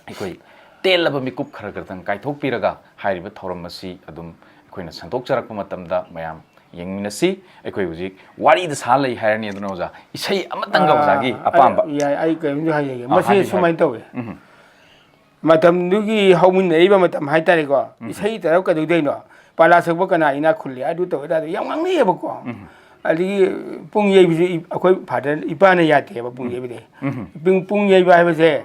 ꯑꯩꯈꯣꯏ ꯇꯦꯜꯂꯕ ꯃꯤꯀꯨꯞ ꯈꯔ ꯈꯔꯇꯪ ꯀꯥꯏꯊꯣꯛꯄꯤꯔꯒ ꯍꯥꯏꯔꯤꯕ ꯊꯧꯔꯝ ꯑꯁꯤ ꯑꯗꯨꯝ ꯑꯩꯈꯣꯏꯅ ꯁꯟꯗꯣꯛꯆꯔꯛꯄ ꯃꯇꯝꯗ ꯃꯌꯥꯝ ꯌꯦꯡꯃꯤꯟꯅꯁꯤ꯫ ꯑꯩꯈꯣꯏ ꯍꯧꯖꯤꯛ ꯋꯥꯔꯤꯗ ꯁꯥ ꯂꯩ ꯍꯥꯏꯔꯅꯤ꯫ ꯑꯗꯨꯅ ꯑꯣꯖꯥ, ꯏꯁꯩ ꯑꯃꯇꯪꯒ ꯑꯣꯖꯥꯒꯤ ꯑꯄꯥꯝꯕ꯫ ꯌꯥꯏ, ꯑꯩ ꯀꯔꯤꯝꯁꯨ ꯍꯥꯏꯖꯒꯦ꯫ ꯑꯥ, ꯃꯁꯤ ꯍꯥꯏꯕꯤꯌꯨ, ꯁꯨꯃꯥꯏꯅ ꯍꯥꯏꯕꯤꯌꯨ꯫ ꯇꯧꯋꯦ꯫ ꯃꯇꯝꯗꯨꯒꯤ ꯍꯧꯃꯤꯟꯅꯔꯤꯕ ꯃꯇꯝ ꯍꯥꯏꯇꯥꯔꯦꯀꯣ꯫ ꯏꯁꯩ ꯇꯧꯔꯒ ꯀꯩꯗꯧꯗꯣꯏꯅꯣ? ꯄꯥꯂꯥ ꯁꯛꯄ ꯀꯅꯥ ꯏꯅꯥꯛ ꯈꯨꯜꯂꯤ? ꯑꯗꯨ ꯇꯧꯋꯦ, ꯑꯗꯥ ꯇꯧꯋꯦ ꯌꯥꯝ ꯉꯥꯡꯅꯩꯌꯦꯕꯀꯣ꯫ ꯑꯗꯒꯤ ꯄꯨꯡ ꯌꯩꯕꯁꯨ ꯏ-, ꯑꯩꯈꯣꯏ ꯐꯥꯗꯔ ꯏꯄꯥꯅ ꯌꯥꯗꯦꯕ ꯄꯨꯡ ꯌꯩꯕꯗꯤ꯫ ꯄꯨꯡ, ꯄꯨꯡ ꯌꯩꯕ ꯍꯥꯏꯕꯁꯦ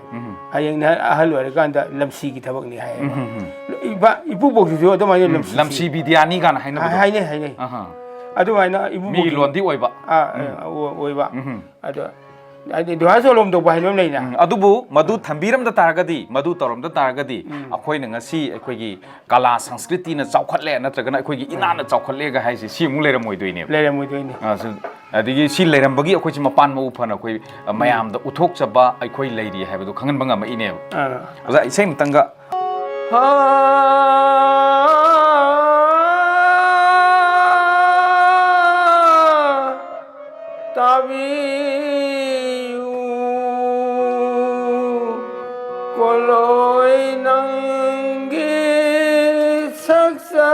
ꯍꯌꯦꯡ ꯅꯍꯥꯛ ꯑꯍꯜ ꯑꯣꯏꯔꯀꯥꯟꯗ ꯂꯝꯁꯤꯒꯤ ꯊꯕꯛꯅꯤ ꯍꯥꯏꯌꯦꯕ꯫ ꯏꯄꯥ, ꯏꯄꯨꯕꯣꯛꯁꯤꯁꯨ ꯑꯗꯨꯃꯥꯏꯅ ꯂꯝꯁꯤ, ꯂꯝꯁꯤ ꯕꯤꯗ꯭ꯌꯥꯅꯤ ꯀꯥꯏꯅ ꯍꯥꯏꯅꯕꯗꯣ꯫ ꯍꯥꯏꯅꯩ, ꯍꯥꯏꯅꯩ꯫ ꯑꯍꯥ꯫ ꯑꯗꯨꯃꯥꯏꯅ ꯏꯄꯨꯕꯣꯛ ꯃꯤꯒꯤ ꯂꯣꯟꯗꯤ ꯑꯣꯏꯕ꯫ ꯑꯥ, ꯑꯣ-, ꯑꯣꯏꯕ꯫ ꯑꯗꯣ ꯍꯥꯏꯗꯤ ꯗꯨꯍꯥ ꯁꯣꯂꯣꯝ ꯇꯧꯕ ꯍꯥꯏꯕ ꯑꯃ ꯂꯩꯅ꯫ ꯎꯝ, ꯑꯗꯨꯕꯨ ꯃꯗꯨ ꯊꯝꯕꯤꯔꯝꯗ ꯇꯥꯔꯒꯗꯤ, ꯃꯗꯨ ꯇꯧꯔꯝꯗ ꯇꯥꯔꯒꯗꯤ, ꯎꯝ꯫ ꯑꯩꯈꯣꯏꯅ ꯉꯁꯤ ꯑꯩꯈꯣꯏꯒꯤ ꯀꯂꯥ ꯁꯪꯁꯀ꯭ꯔꯤꯇꯤꯅ ꯆꯥꯎꯈꯠꯂꯦ ꯅꯠꯇ꯭ꯔꯒꯅ ꯑꯩꯈꯣꯏꯒꯤ ꯏꯅꯥꯠꯅ ꯆꯥꯎꯈꯠꯂꯦꯒ ꯍꯥꯏꯁꯦ ꯁꯤ ꯑꯃꯨꯛ ꯂꯩꯔꯝꯃꯣꯏꯗꯣꯏꯅꯦꯕ꯫ ꯂꯩꯔꯝꯃꯣꯏꯗꯣꯏꯅꯦ꯫ ꯑꯥ, ꯁꯤ-, ꯑꯗꯒꯤ ꯁꯤ ꯂꯩꯔꯝꯕꯒꯤ ꯑꯩꯈꯣꯏꯁꯤ ꯃꯄꯥꯟ ꯃꯄꯨ ꯐꯅ ꯑꯩꯈꯣꯏ, ꯑ, ꯎꯝ꯫ ꯃꯌꯥꯝꯗ ꯎꯠꯊꯣꯛꯆꯕ ꯑꯩꯈꯣꯏ ꯂꯩꯔꯤ ꯍꯥꯏꯕꯗꯣ ꯈꯪꯍꯟꯕ ꯉꯝꯃꯛꯏꯅꯦꯕ꯫ ꯑꯥ꯫ ꯑꯣꯖꯥ, ꯏꯁꯩ ꯑꯃꯇꯪꯒ꯫ ꯍꯥ, ꯇꯥꯕꯤꯌꯨ, ꯀꯣꯂꯣꯏ ꯅꯪꯒꯤ ꯁꯛꯆꯔꯤ꯫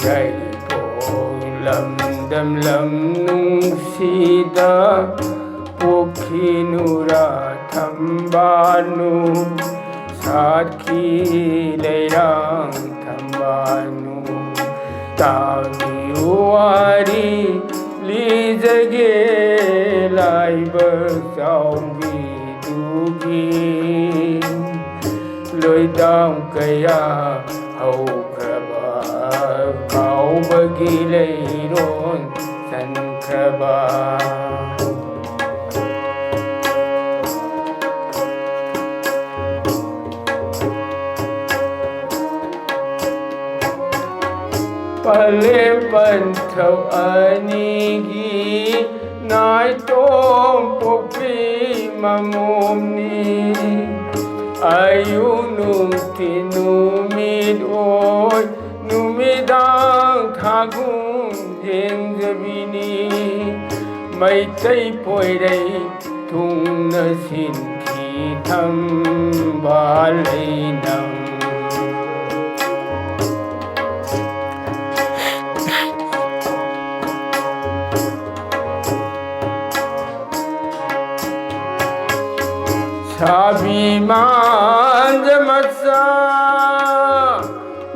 ꯌꯥꯏꯔꯤꯄꯣꯛ ꯂꯝꯗꯝ ꯂꯝ ꯅꯨꯡꯁꯤꯗ ꯄꯣꯛꯈꯤꯅꯨꯔꯥ ꯊꯝꯕꯥꯜꯅꯨ, ꯁꯥꯠꯈꯤ ꯂꯩꯔꯥꯡ ꯊꯝꯕꯥꯜꯅꯨ꯫ ꯇꯥꯕꯤꯌꯨ ꯋꯥꯔꯤ ꯂꯤꯖꯒꯦ ꯂꯥꯏꯕꯛ ꯆꯥꯎꯕꯤꯗꯨꯒꯤ꯫ ꯂꯣꯏꯗꯥꯝ ꯀꯌꯥ ꯍꯧꯈ꯭ꯔꯕ, ꯀꯥꯎꯕꯒꯤ ꯂꯩꯔꯣꯟ ꯆꯟꯈ꯭ꯔꯕ꯫ ꯄꯂꯦꯝ ꯄꯟꯊꯧ ꯑꯅꯤꯒꯤ ꯅꯥꯏꯇꯣꯝ ꯄꯣꯛꯄꯤ ꯃꯃꯣꯝꯅꯤ꯫ ꯑꯌꯨꯛ ꯅꯨꯡꯊꯤꯜ ꯅꯨꯃꯤꯠ ꯑꯣꯏ, ꯅꯨꯃꯤꯗꯥꯡ ꯊꯥꯒꯨꯝ ꯌꯦꯡꯖꯕꯤꯅꯤ꯫ ꯃꯩꯇꯩ ꯄꯣꯏꯔꯩ ꯊꯨꯡꯅ ꯁꯤꯟꯈꯤ ꯊꯝꯕꯥꯜ ꯂꯩꯅꯝ꯫ ꯁꯥꯕꯤ ꯃꯥꯟꯖ ꯃꯆꯥ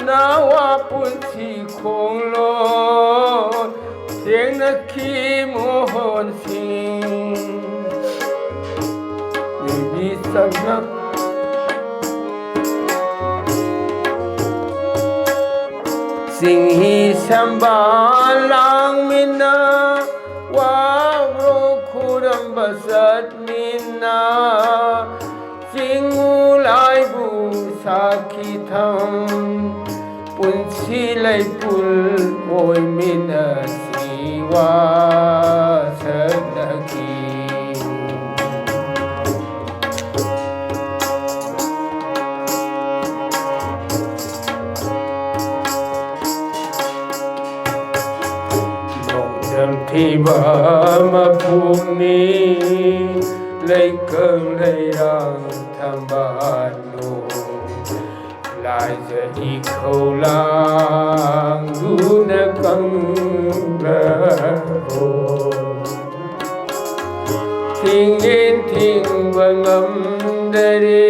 ꯅꯋꯥ ꯄꯨꯟꯁꯤ ꯈꯣꯡꯂꯣꯏ ꯊꯦꯡꯅꯈꯤ ꯃꯣꯍꯣꯟ ꯁꯤꯡ꯫ ꯆꯤꯡꯍꯤ ꯁꯝꯕꯥꯜ ꯂꯥꯡꯃꯤꯟꯅ, ꯋꯥꯕ꯭ꯔꯣ ꯈꯨꯔꯝꯕ ꯆꯠꯃꯤꯟꯅ, ꯆꯤꯡꯉꯨ ꯂꯥꯏꯕꯨ ꯁꯥꯈꯤ ꯊꯝ, ꯄꯨꯟꯁꯤ ꯂꯩꯄꯨꯜ ꯑꯣꯏꯃꯤꯟꯅꯁꯤ ꯋꯥꯁꯛꯅꯈꯤ꯫ ꯅꯣꯡꯗꯝ ꯊꯤꯕ ꯃꯄꯨꯅꯤ ꯂꯩꯀꯪ ꯂꯩꯔꯥꯡ ꯊꯝꯕꯥꯜ ꯂꯣ꯫ ꯂꯥꯏꯖ ꯏꯈꯧ ꯂꯥꯡꯗꯨꯅ ꯀꯪꯂꯔꯣ꯫ ꯊꯤꯡꯉꯦꯟ ꯊꯤꯡꯕ ꯉꯝꯗꯔꯦ,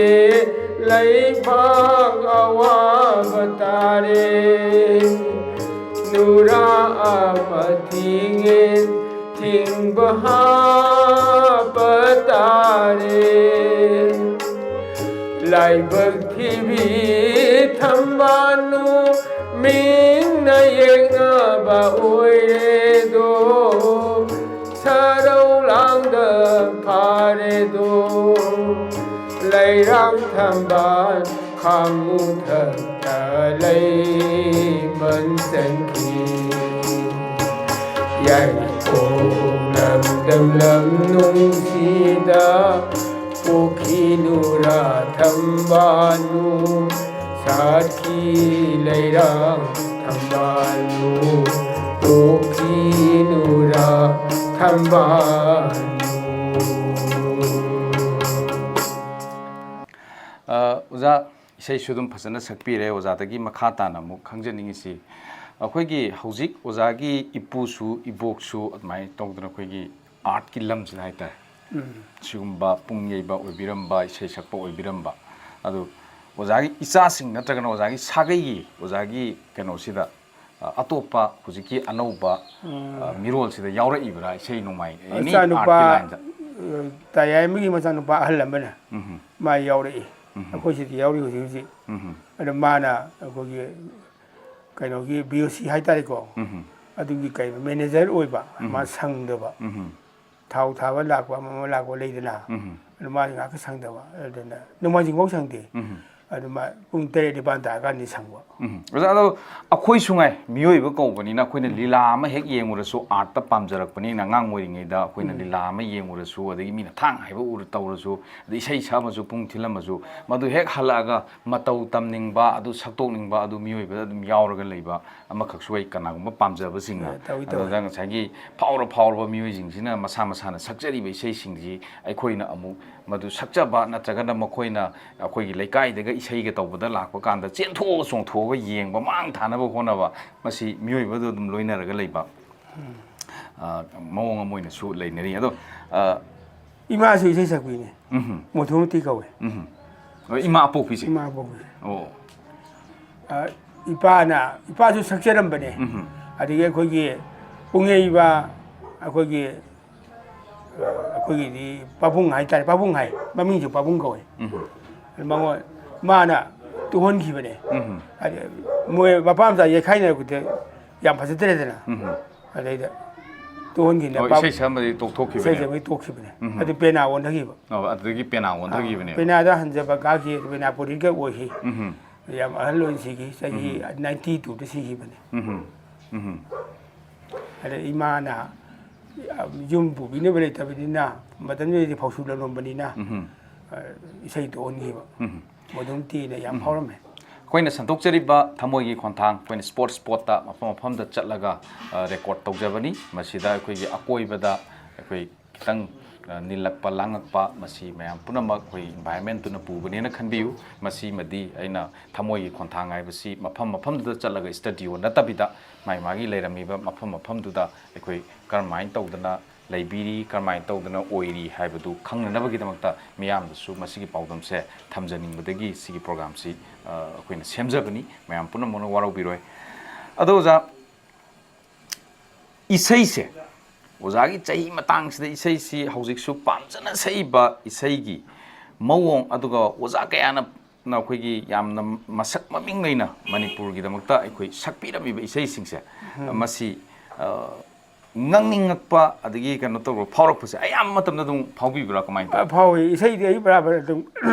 ꯂꯩꯕꯥꯛ ꯑꯋꯥꯕ ꯇꯥꯔꯦ꯫ ꯅꯨꯔꯥ ꯑꯃ ꯊꯤꯡꯉꯦꯟ ꯊꯤꯡꯕ ꯍꯥꯞꯄ ꯇꯥꯔꯦ꯫ ꯂꯥꯏꯕꯛ ꯊꯤꯕꯤ ꯊꯝꯕꯥꯜꯅꯨ, ꯃꯤꯡꯅ ꯌꯦꯛꯅꯕ ꯑꯣꯏꯔꯦꯗꯣ, ꯁꯔꯧ ꯂꯥꯡꯗ ꯐꯥꯔꯦꯗꯣ꯫ ꯂꯩꯔꯥꯡ ꯊꯝꯕꯥꯜ ꯈꯥꯡꯉꯨꯊꯛꯇ ꯂꯩꯃꯟ ꯆꯟꯈꯤ꯫ ꯌꯥꯏꯐꯧ ꯂꯝꯗꯝ ꯂꯝ ꯅꯨꯡꯁꯤꯗ ꯄꯣꯛꯈꯤ ꯅꯨꯔꯥ ꯊꯝꯕꯥꯜꯅꯨ, ꯁꯥꯠꯈꯤ ꯂꯩꯔꯥꯡ ꯊꯝꯕꯥꯜꯅꯨ, ꯄꯣꯛꯈꯤ ꯅꯨꯔꯥ ꯊꯝꯕꯥꯜꯅꯨ꯫ ꯑ, ꯑꯣꯖꯥ, ꯏꯁꯩꯁꯨ ꯑꯗꯨꯝ ꯐꯖꯅ ꯁꯛꯄꯤꯔꯦ꯫ ꯑꯣꯖꯥꯗꯒꯤ ꯃꯈꯥ ꯇꯥꯅ ꯑꯃꯨꯛ ꯈꯪꯖꯅꯤꯡꯉꯤꯁꯤ, ꯑꯩꯈꯣꯏꯒꯤ ꯍꯧꯖꯤꯛ ꯑꯣꯖꯥꯒꯤ ꯏꯄꯨꯁꯨ ꯏꯕꯣꯛꯁꯨ ꯑꯗꯨꯃꯥꯏꯅ ꯇꯧꯗꯅ ꯑꯩꯈꯣꯏꯒꯤ ꯑꯥꯔꯠꯀꯤ ꯂꯝꯁꯤꯗ ꯍꯥꯏꯇꯥꯔꯦ, ꯁꯤꯒꯨꯝꯕ ꯄꯨꯡ ꯌꯩꯕ ꯑꯣꯏꯕꯤꯔꯝꯕ, ꯏꯁꯩ ꯁꯛꯄ ꯑꯣꯏꯕꯤꯔꯝꯕ, ꯑꯗꯨ ꯑꯣꯖꯥꯒꯤ ꯏꯆꯥꯁꯤꯡ ꯅꯠꯇ꯭ꯔꯒꯅ ꯑꯣꯖꯥꯒꯤ ꯁꯥꯒꯩꯒꯤ, ꯑꯣꯖꯥꯒꯤ ꯀꯩꯅꯣꯁꯤꯗ, ꯑ, ꯑꯇꯣꯞꯄ ꯍꯧꯖꯤꯛꯀꯤ ꯑꯅꯧꯕ, ꯑ, ꯃꯤꯔꯣꯜꯁꯤꯗ ꯌꯥꯎꯔꯛꯏꯕ꯭ꯔꯥ ꯏꯁꯩ ꯅꯣꯡꯃꯥꯏ, any ꯏꯆꯥꯅꯨꯄꯥ, ꯑꯥꯔꯠꯀꯤ ꯂꯥꯏꯟꯗ? ꯇꯌꯥꯏꯃꯒꯤ ꯃꯆꯥꯅꯨꯄꯥ ꯑꯍꯜ ꯑꯃꯅ ꯎꯝ꯫ ꯃꯥ ꯌꯥꯎꯔꯛꯏ꯫ ꯎꯝ꯫ ꯑꯩꯈꯣꯏ ꯁꯤꯗ ꯌꯥꯎꯔꯤ ꯍꯧꯖꯤꯛ ꯍꯧꯖꯤꯛ꯫ ꯎꯝ꯫ ꯑꯗꯣ ꯃꯥꯅ ꯑꯩꯈꯣꯏꯒꯤ ꯀꯩꯅꯣꯒꯤ B O C ꯍꯥꯏꯇꯥꯔꯦꯀꯣ꯫ ꯎꯝ꯫ ꯑꯗꯨꯒꯤ ꯀꯩꯅꯣ ꯃꯦꯅꯦꯖꯔ ꯑꯣꯏꯕ꯫ ꯎꯝ꯫ ꯃꯥ ꯁꯪꯗꯕ꯫ ꯎꯝ꯫ ꯊꯥꯎ ꯊꯥꯕ ꯂꯥꯛꯄ ꯑꯃ ꯑꯃ ꯂꯥꯛꯄ ꯂꯩꯗꯅ꯫ ꯎꯝ꯫ ꯑꯗꯨ ꯃꯥꯗꯤ ꯉꯥꯏꯍꯥꯛꯀ ꯁꯪꯗꯕ꯫ ꯑꯗꯨꯅ ꯅꯣꯡꯃꯥꯏꯖꯤꯡꯐꯧ ꯁꯪꯗꯦ꯫ ꯎꯝ꯫ ꯑꯗꯨ ꯃꯥ ꯄꯨꯡ ꯇꯔꯦꯠ ꯅꯤꯄꯥꯟ ꯇꯥꯔꯀꯥꯟꯗꯤ ꯁꯪꯕ꯫ ꯎꯝ꯫ ꯑꯣꯖꯥ, ꯑꯗꯣ ꯑꯩꯈꯣꯏꯁꯨ ꯉꯥꯏ, ꯃꯤꯑꯣꯏꯕ ꯀꯧꯕꯅꯤꯅ ꯑꯩꯈꯣꯏꯅ ꯂꯤꯂꯥ ꯑꯃ ꯍꯦꯛ ꯌꯦꯡꯉꯨꯔꯁꯨ, ꯑꯥꯔꯠꯇ ꯄꯥꯝꯖꯔꯛꯄꯅꯤꯅ, ꯑꯉꯥꯡ ꯑꯣꯏꯔꯤꯉꯩꯗ ꯑꯩꯈꯣꯏꯅ ꯎꯝ꯫ ꯂꯤꯂꯥ ꯑꯃ ꯌꯦꯡꯉꯨꯔꯁꯨ, ꯑꯗꯒꯤ ꯃꯤꯅ ꯊꯥꯡ ꯍꯥꯏꯕ ꯎꯔ ꯇꯧꯔꯁꯨ, ꯑꯗꯩ ꯏꯁꯩ ꯁꯛꯑꯝꯃꯁꯨ, ꯄꯨꯡ ꯊꯤꯜꯂꯝꯃꯁꯨ, ꯃꯗꯨ ꯍꯦꯛ ꯍꯜꯂꯛꯑꯒ ꯃꯇꯧ ꯇꯝꯅꯤꯡꯕ, ꯑꯗꯨ ꯁꯛꯇꯣꯛꯅꯤꯡꯕ, ꯑꯗꯨ ꯃꯤꯑꯣꯏꯕꯗ ꯑꯗꯨꯝ ꯌꯥꯎꯔꯒ ꯂꯩꯕ ꯑꯃꯈꯛꯁꯨ ꯑꯩ ꯀꯅꯥꯒꯨꯝꯕ ꯄꯥꯝꯖꯕꯁꯤꯡꯅ꯫ ꯑ, ꯇꯧꯏ, ꯇꯧꯏ꯫ ꯑꯗꯨꯗ ꯉꯁꯥꯏꯒꯤ ꯐꯥꯎꯔ ꯐꯥꯎꯔꯕ ꯃꯤꯑꯣꯏꯁꯤꯡꯁꯤꯅ ꯃꯁꯥ ꯃꯁꯥꯅ ꯁꯛꯆꯔꯤꯕ ꯏꯁꯩꯁꯤꯡꯁꯤ ꯑꯩꯈꯣꯏꯅ ꯑꯃꯨꯛ ꯃꯗꯨ ꯁꯛꯆꯕ, ꯅꯠꯇ꯭ꯔꯒꯅ ꯃꯈꯣꯏꯅ ꯑꯩꯈꯣꯏꯒꯤ ꯂꯩꯀꯥꯏꯗꯒ ꯏꯁꯩꯒ ꯇꯧꯕꯗ ꯂꯥꯛꯄ ꯀꯥꯟꯗ ꯆꯦꯟꯊꯣꯛꯑꯒ ꯆꯣꯡꯊꯣꯛꯑꯒ ꯌꯦꯡꯕ, ꯃꯥꯡ ꯊꯥꯅꯕ ꯍꯣꯠꯅꯕ, ꯃꯁꯤ ꯃꯤꯑꯣꯏꯕꯗ ꯑꯗꯨꯝ ꯂꯣꯏꯅꯔꯒ ꯂꯩꯕ, ꯎꯝ꯫ ꯑ, ꯃꯑꯣꯡ ꯑꯃ ꯑꯣꯏꯅꯁꯨ ꯂꯩꯅꯔꯤ꯫ ꯑꯗꯣ, ꯑ, ꯏꯃꯥꯁꯨ ꯏꯁꯩ ꯁꯛꯄꯤꯅꯦ꯫ ꯎꯝꯍꯨꯝ꯫ ꯃꯣꯊꯨꯃꯇꯤ ꯀꯧꯋꯦ꯫ ꯎꯝꯍꯨꯝ꯫ ꯑꯣ, ꯏꯃꯥ ꯑꯄꯣꯛꯄꯤꯁꯦ? ꯏꯃꯥ ꯑꯄꯣꯛꯄꯤ꯫ ꯑꯣ꯫ ꯑ, ꯏꯄꯥꯅ, ꯏꯄꯥꯁꯨ ꯁꯛꯆꯔꯝꯕꯅꯦ꯫ ꯎꯝꯍꯨꯝ꯫ ꯑꯗꯒꯤ ꯑꯩꯈꯣꯏꯒꯤ ꯄꯨꯡꯌꯩꯕ, ꯑꯩꯈꯣꯏꯒꯤ, ꯑ, ꯑꯩꯈꯣꯏꯒꯤꯗꯤ ꯄꯥꯕꯨꯡ ꯍꯥꯏꯇꯥꯔꯦ, ꯄꯥꯕꯨꯡ ꯍꯥꯏ, ꯃꯃꯤꯡꯁꯨ ꯄꯥꯕꯨꯡ ꯀꯧꯋꯦ꯫ ꯎꯝꯍꯨꯝ꯫ ꯃꯉꯣꯟ-, ꯃꯥꯅ ꯇꯨꯍꯟꯈꯤꯕꯅꯦ꯫ ꯎꯝꯍꯨꯝ꯫ ꯍꯥꯏꯗꯤ ꯃꯣꯏ ꯃꯄꯥ ꯃꯆꯥ ꯌꯩꯈꯥꯏꯅꯔꯛꯄꯗ ꯌꯥꯝ ꯐꯖꯗ꯭ꯔꯦꯗꯅ꯫ ꯎꯝꯍꯨꯝ꯫ ꯑꯗꯩꯗ ꯇꯨꯍꯟꯈꯤꯅꯦ꯫ ꯑꯣ, ꯄꯥꯕꯨꯡ ꯏꯁꯩ ꯁꯛꯑꯝꯕꯗꯤ ꯇꯣꯛꯊꯣꯛꯈꯤꯕꯅꯦ꯫ ꯏꯁꯩ ꯁꯛꯄꯗꯤ ꯇꯣꯛꯈꯤꯕꯅꯦ꯫ ꯎꯝꯍꯨꯝ꯫ ꯑꯗꯨ ꯄꯦꯅꯥ ꯑꯣꯟꯊꯈꯤꯕ꯫ ꯑꯣ, ꯑꯗꯨꯗꯒꯤ ꯄꯦꯅꯥ ꯑꯣꯟꯊꯈꯤꯕꯅꯦꯕ꯫ ꯑꯥ, ꯄꯦꯅꯥꯗ ꯍꯟꯖꯕ ꯀꯥꯈꯤ, ꯄꯦꯅꯥ ꯄꯨꯔꯤꯒ ꯑꯣꯏꯈꯤ꯫ ꯎꯝꯍꯨꯝ꯫ ꯌꯥꯝ ꯑꯍꯜ ꯑꯣꯏꯅ ꯁꯤꯈꯤ, ꯆꯍꯤ ꯎꯝꯍꯨꯝ꯫ ninety two ꯗ ꯁꯤꯈꯤꯕꯅꯦ꯫ ꯎꯝꯍꯨꯝ꯫ ꯎꯝꯍꯨꯝ꯫ ꯑꯗ ꯏꯃꯥꯅ ꯌꯨꯝ ꯄꯨꯕꯤꯅꯕ ꯂꯩꯇꯕꯅꯤꯅ, ꯃꯇꯝꯗꯨꯗꯗꯤ ꯐꯧꯁꯨ ꯂꯂꯣꯟꯕꯅꯤꯅ, ꯎꯝꯍꯨꯝ꯫ ꯑ, ꯏꯁꯩ ꯇꯣꯛꯍꯟꯈꯤꯕ꯫ ꯎꯝꯍꯨꯝ꯫ ꯃꯣꯗꯨꯝꯇꯤꯅ ꯌꯥꯝ ꯎꯝ꯫ ꯐꯥꯎꯔꯝꯃꯦ꯫ ꯑꯩꯈꯣꯏꯅ ꯁꯟꯗꯣꯛꯆꯔꯤꯕ ꯊꯃꯣꯏꯒꯤ ꯈꯣꯟꯊꯥꯡ, ꯑꯩꯈꯣꯏꯅ ꯁ꯭ꯄꯣꯔꯠ ꯁ꯭ꯄꯣꯠꯇ ꯃꯐꯝ ꯃꯐꯝꯗ ꯆꯠꯂꯒ, ꯑ, ꯔꯦꯀꯣꯔꯗ ꯇꯧꯖꯕꯅꯤ꯫ ꯃꯁꯤꯗ ꯑꯩꯈꯣꯏꯒꯤ ꯑꯀꯣꯏꯕꯗ ꯑꯩꯈꯣꯏ ꯈꯤꯇꯪ, ꯑ, ꯅꯤꯜꯂꯛꯄ, ꯂꯥꯡꯉꯛꯄ, ꯃꯁꯤ ꯃꯌꯥꯝ ꯄꯨꯝꯅꯃꯛ ꯑꯩꯈꯣꯏ ꯏꯟꯚꯥꯏꯔꯟꯃꯦꯟꯇꯨꯅ ꯄꯨꯕꯅꯦꯅ ꯈꯟꯕꯤꯌꯨ꯫ ꯃꯁꯤꯃꯗꯤ ꯑꯩꯅ ꯊꯃꯣꯏꯒꯤ ꯈꯣꯟꯊꯥꯡ ꯍꯥꯏꯕꯁꯤ ꯃꯐꯝ ꯃꯐꯝꯗꯨꯗ ꯆꯠꯂꯒ ꯁ꯭ꯇꯗꯤꯑꯣ ꯅꯠꯇꯕꯤꯗ ꯃꯥꯒꯤ ꯃꯥꯒꯤ ꯂꯩꯔꯝꯃꯤꯕ ꯃꯐꯝ ꯃꯐꯝꯗꯨꯗ ꯑꯩꯈꯣꯏ ꯀꯔꯝꯍꯥꯏꯅ ꯇꯧꯗꯅ ꯂꯩꯕꯤꯔꯤ, ꯀꯔꯝꯍꯥꯏꯅ ꯇꯧꯗꯅ ꯑꯣꯏꯔꯤ ꯍꯥꯏꯕꯗꯨ ꯈꯪꯅꯅꯕꯒꯤꯗꯃꯛꯇ ꯃꯤꯌꯥꯝꯗꯁꯨ ꯃꯁꯤꯒꯤ ꯄꯥꯎꯗꯝꯁꯦ ꯊꯝꯖꯅꯤꯡꯕꯗꯒꯤ ꯁꯤꯒꯤ ꯄ꯭ꯔꯣꯒ꯭ꯔꯥꯝꯁꯤ, ꯑ, ꯑꯩꯈꯣꯏꯅ ꯁꯦꯝꯖꯕꯅꯤ꯫ ꯃꯌꯥꯝ ꯄꯨꯝꯅꯃꯛꯅ ꯋꯥꯔꯧꯕꯤꯔꯣꯏ꯫ ꯑꯗꯣ ꯑꯣꯖꯥ, ꯏꯁꯩꯁꯦ ꯑꯣꯖꯥꯒꯤ ꯆꯍꯤ ꯃꯇꯥꯡꯁꯤꯗ ꯏꯁꯩꯁꯤ ꯍꯧꯖꯤꯛꯁꯨ ꯄꯥꯝꯖꯅ ꯁꯛꯏꯕ ꯏꯁꯩꯒꯤ ꯃꯑꯣꯡ, ꯑꯗꯨꯒ ꯑꯣꯖꯥ ꯀꯌꯥꯅ ꯅ ꯑꯩꯈꯣꯏꯒꯤ ꯌꯥꯝꯅ ꯃꯁꯛ ꯃꯃꯤꯡ ꯂꯩꯅ ꯃꯅꯤꯄꯨꯔꯒꯤꯗꯃꯛꯇ ꯑꯩꯈꯣꯏ ꯁꯛꯄꯤꯔꯝꯃꯤꯕ ꯏꯁꯩꯁꯤꯡꯁꯦ, ꯃꯁꯤ, ꯑ, ꯉꯪꯅꯤꯡꯉꯛꯄ ꯑꯗꯒꯤ ꯀꯩꯅꯣ ꯇꯧꯕ ꯐꯥꯎꯔꯛꯄꯁꯦ ꯑꯌꯥꯝꯕ ꯃꯇꯝꯗ ꯑꯗꯨꯝ ꯐꯥꯎꯕꯤꯕ꯭ꯔꯥ, ꯀꯃꯥꯏꯅ ꯇꯧꯏ? ꯐꯥꯎꯏ꯫ ꯏꯁꯩꯗꯤ ꯑꯩ ꯕꯔꯥꯕꯔ ꯑꯗꯨꯝ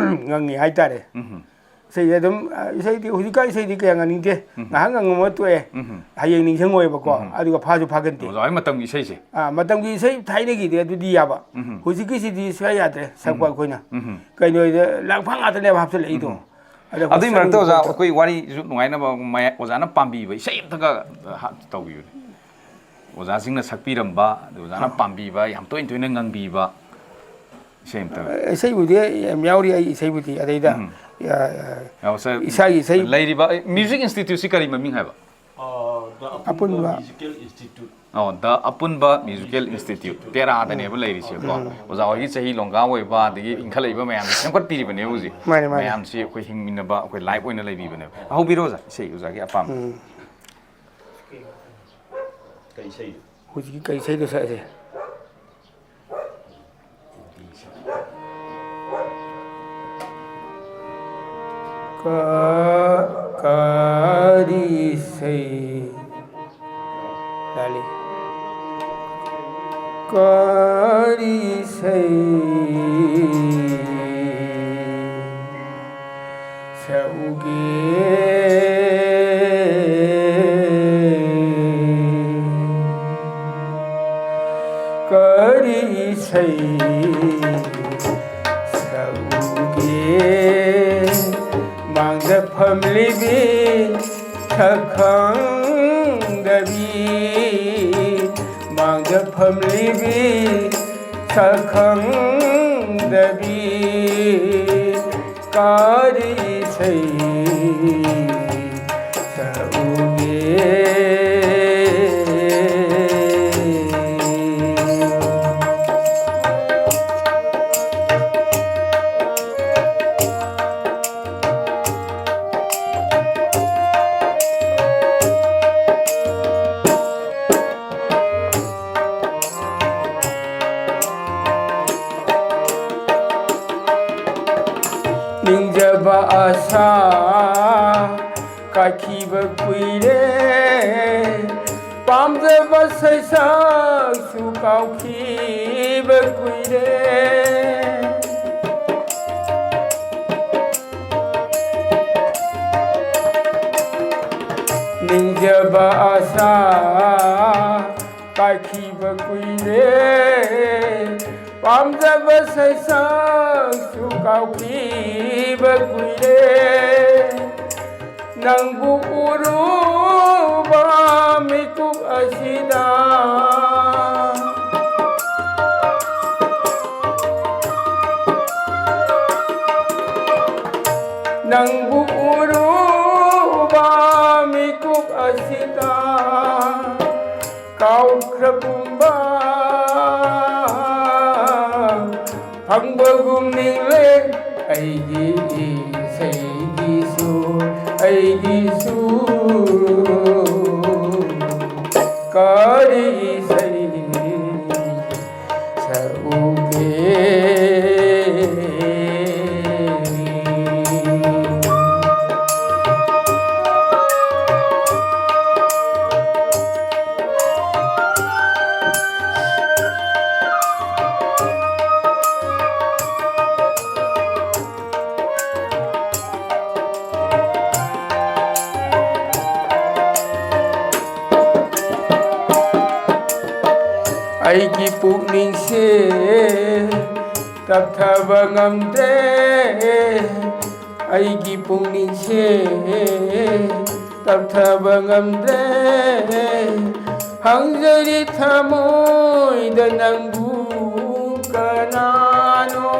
ꯉꯪꯉꯤ ꯍꯥꯏꯇꯥꯔꯦ꯫ ꯏꯁꯩꯁꯦ ꯑꯗꯨꯝ, ꯑ, ꯏꯁꯩꯗꯤ ꯍꯧꯖꯤꯛꯀꯥꯟ ꯏꯁꯩꯗꯤ ꯀꯌꯥ ꯉꯪꯅꯤꯡꯗꯦ꯫ ꯉꯥꯏꯍꯥꯛ ꯉꯪꯉꯝꯃ ꯇꯣꯛꯑꯦ꯫ ꯍꯌꯦꯡ ꯅꯤꯡꯁꯤꯡꯉꯣꯏꯕꯀꯣ꯫ ꯑꯗꯨꯒ ꯐꯥꯁꯨ ꯐꯥꯒꯟꯗꯦ꯫ ꯑꯣꯖꯥ ꯍꯣꯏ ꯃꯇꯝꯒꯤ ꯏꯁꯩꯁꯦ꯫ ꯑꯥ, ꯃꯇꯝꯒꯤ ꯏꯁꯩ ꯊꯥꯏꯅꯒꯤꯗꯤ ꯑꯗꯨꯗꯤ ꯌꯥꯕ꯫ ꯍꯧꯖꯤꯛꯀꯤꯁꯤꯗꯤ ꯁꯨꯡꯌꯥ ꯌꯥꯗ꯭ꯔꯦ ꯁꯛꯄ ꯑꯩꯈꯣꯏꯅ꯫ ꯀꯩꯅꯣꯗ ꯂꯥꯡꯐꯥꯡ ꯉꯥꯛꯇꯅꯦꯕ ꯍꯥꯞꯆꯜꯂꯛꯏꯗꯣ꯫ ꯑꯗ ꯑꯗꯨꯏ ꯃꯔꯛꯇ, ꯍꯣꯁꯇꯦꯜꯒꯤ ꯑꯣꯖꯥ, ꯈꯣꯠꯇ- ꯑꯩꯈꯣꯏ ꯋꯥꯔꯤꯁꯨ ꯅꯨꯡꯉꯥꯏꯅꯕ ꯃꯌꯥ-, ꯑꯣꯖꯥꯅ ꯄꯥꯝꯕꯤꯕ ꯏꯁꯩ ꯑꯝꯇꯒ ꯍꯥ-, ꯇꯧꯕꯤꯌꯨꯅꯦ꯫ ꯑꯣꯖꯥꯁꯤꯡꯅ ꯁꯛꯄꯤꯔꯝꯕ, ꯑꯗ ꯑꯣꯖꯥꯅ ꯄꯥꯝꯕꯤꯕ, ꯌꯥꯝ ꯇꯣꯏꯅ ꯇꯣꯏꯅ ꯉꯪꯕꯤꯕ ꯏꯁꯩ ꯑꯝꯇ꯫ ꯏꯁꯩꯕꯨꯗꯤ ꯌꯥꯝ ꯌꯥꯎꯔꯤ ꯑꯩ ꯏꯁꯩꯕꯨꯗꯤ꯫ ꯑꯗꯩꯗ, ꯑ, ꯑ, ꯑꯣ, ꯁꯥꯔ, ꯏꯁꯥꯒꯤ ꯏꯁꯩ ꯂꯩꯔꯤꯕ ꯃ꯭ꯌꯨꯖꯤꯛ ꯏꯟꯁꯇꯤꯇ꯭ꯌꯨꯠꯁꯤ ꯀꯔꯤ ꯃꯃꯤꯡ ꯍꯥꯏꯕ? ꯑ, ꯗ ꯑꯄꯨꯟꯕ꯫ Musical institute. ꯑꯣ, ꯗ ꯑꯄꯨꯟꯕ ꯃ꯭ꯌꯨꯖꯤꯀꯦꯜ ꯏꯟꯁꯇꯤꯇ꯭ꯌꯨꯠ, ꯇꯦꯔꯥꯗꯅꯦꯕ ꯂꯩꯔꯤꯁꯦꯕꯀꯣ꯫ ꯑꯣꯖꯥ ꯍꯣꯏꯒꯤ ꯆꯍꯤ ꯂꯣꯡꯒꯥ ꯑꯣꯏꯕ ꯑꯗꯒꯤ ꯏꯟꯈꯠꯂꯛꯏꯕ ꯃꯌꯥꯝꯁꯦ ꯁꯦꯝꯒꯠꯄꯤꯔꯤꯕꯅꯦꯕ ꯍꯧꯖꯤꯛ꯫ ꯃꯥꯅꯦ, ꯃꯥꯅꯦ꯫ ꯃꯌꯥꯝꯁꯤ ꯑꯩꯈꯣꯏ ꯍꯤꯡꯃꯤꯟꯅꯕ, ꯑꯩꯈꯣꯏ ꯂꯥꯏꯐ ꯑꯣꯏꯅ ꯂꯩꯕꯤꯕꯅꯦꯕ꯫ ꯍꯧꯕꯤꯔꯣ ꯑꯣꯖꯥ, ꯏꯁꯩ ꯑꯣꯖꯥꯒꯤ ꯑꯄꯥꯝꯕ꯫ ꯎꯝ꯫ ꯀꯩ ꯏꯁꯩ? ꯍꯧꯖꯤꯛꯀꯤ ꯀꯩ ꯏꯁꯩꯗꯣ ꯁꯛꯑꯁꯦ? ꯀ-, ꯀꯔꯤ ꯏꯁꯩ? ꯂꯥꯜꯂꯤ꯫ ꯀꯔꯤ ꯏꯁꯩ ꯁꯛꯎꯒꯦ? ꯀꯔꯤ ꯏꯁꯩ ꯁꯛꯎꯒꯦ? ꯃꯥꯡꯗ ꯐꯝꯂꯤꯕꯤ ꯁꯛꯈꯪꯗꯕꯤ, ꯃꯥꯡꯗ ꯐꯝꯂꯤꯕꯤ ꯁꯛꯈꯪꯗꯕꯤ, ꯀꯔꯤ ꯏꯁꯩ ꯁꯛꯎꯒꯦ? ꯑꯁꯥ ꯀꯥꯏꯈꯤꯕ ꯀꯨꯏꯔꯦ, ꯄꯥꯝꯖꯕ ꯁꯩꯁꯛꯁꯨ ꯀꯥꯎꯈꯤꯕ ꯀꯨꯏꯔꯦ꯫ ꯅꯤꯡꯖꯕ ꯑꯁꯥ ꯀꯥꯏꯈꯤꯕ ꯀꯨꯏꯔꯦ, ꯄꯥꯝꯖꯕ ꯁꯩꯁꯛꯁꯨ ꯀꯥꯎꯈꯤꯕ ꯀꯨꯏꯔꯦ꯫ ꯅꯪꯕꯨ ꯎꯔꯨꯕ ꯃꯤꯀꯨꯞ ꯑꯁꯤꯗ ꯅꯪꯕꯨ ꯎꯔꯨꯕ ꯃꯤꯀꯨꯞ ꯑꯁꯤꯗ ꯀꯥꯎꯈ꯭ꯔꯒꯨꯝꯕ ꯐꯪꯕꯒꯨꯝ ꯅꯤꯡꯂꯦ꯫ ꯑꯩꯒꯤ ꯏꯁꯩꯒꯤꯁꯨ, ꯑꯩꯒꯤꯁꯨ ꯀꯔꯤ ꯏꯁꯩ ꯁꯛꯎꯒꯦ? ꯑꯩꯒꯤ ꯄꯨꯛꯅꯤꯡꯁꯦ ꯇꯞꯊꯕ ꯉꯝꯗ꯭ꯔꯦ, ꯑꯩꯒꯤ ꯄꯨꯛꯅꯤꯡꯁꯦ ꯇꯞꯊꯕ ꯉꯝꯗ꯭ꯔꯦ꯫ ꯍꯪꯖꯔꯤ ꯊꯃꯣꯏꯗ ꯅꯪꯕꯨ ꯀꯅꯥꯅꯣ?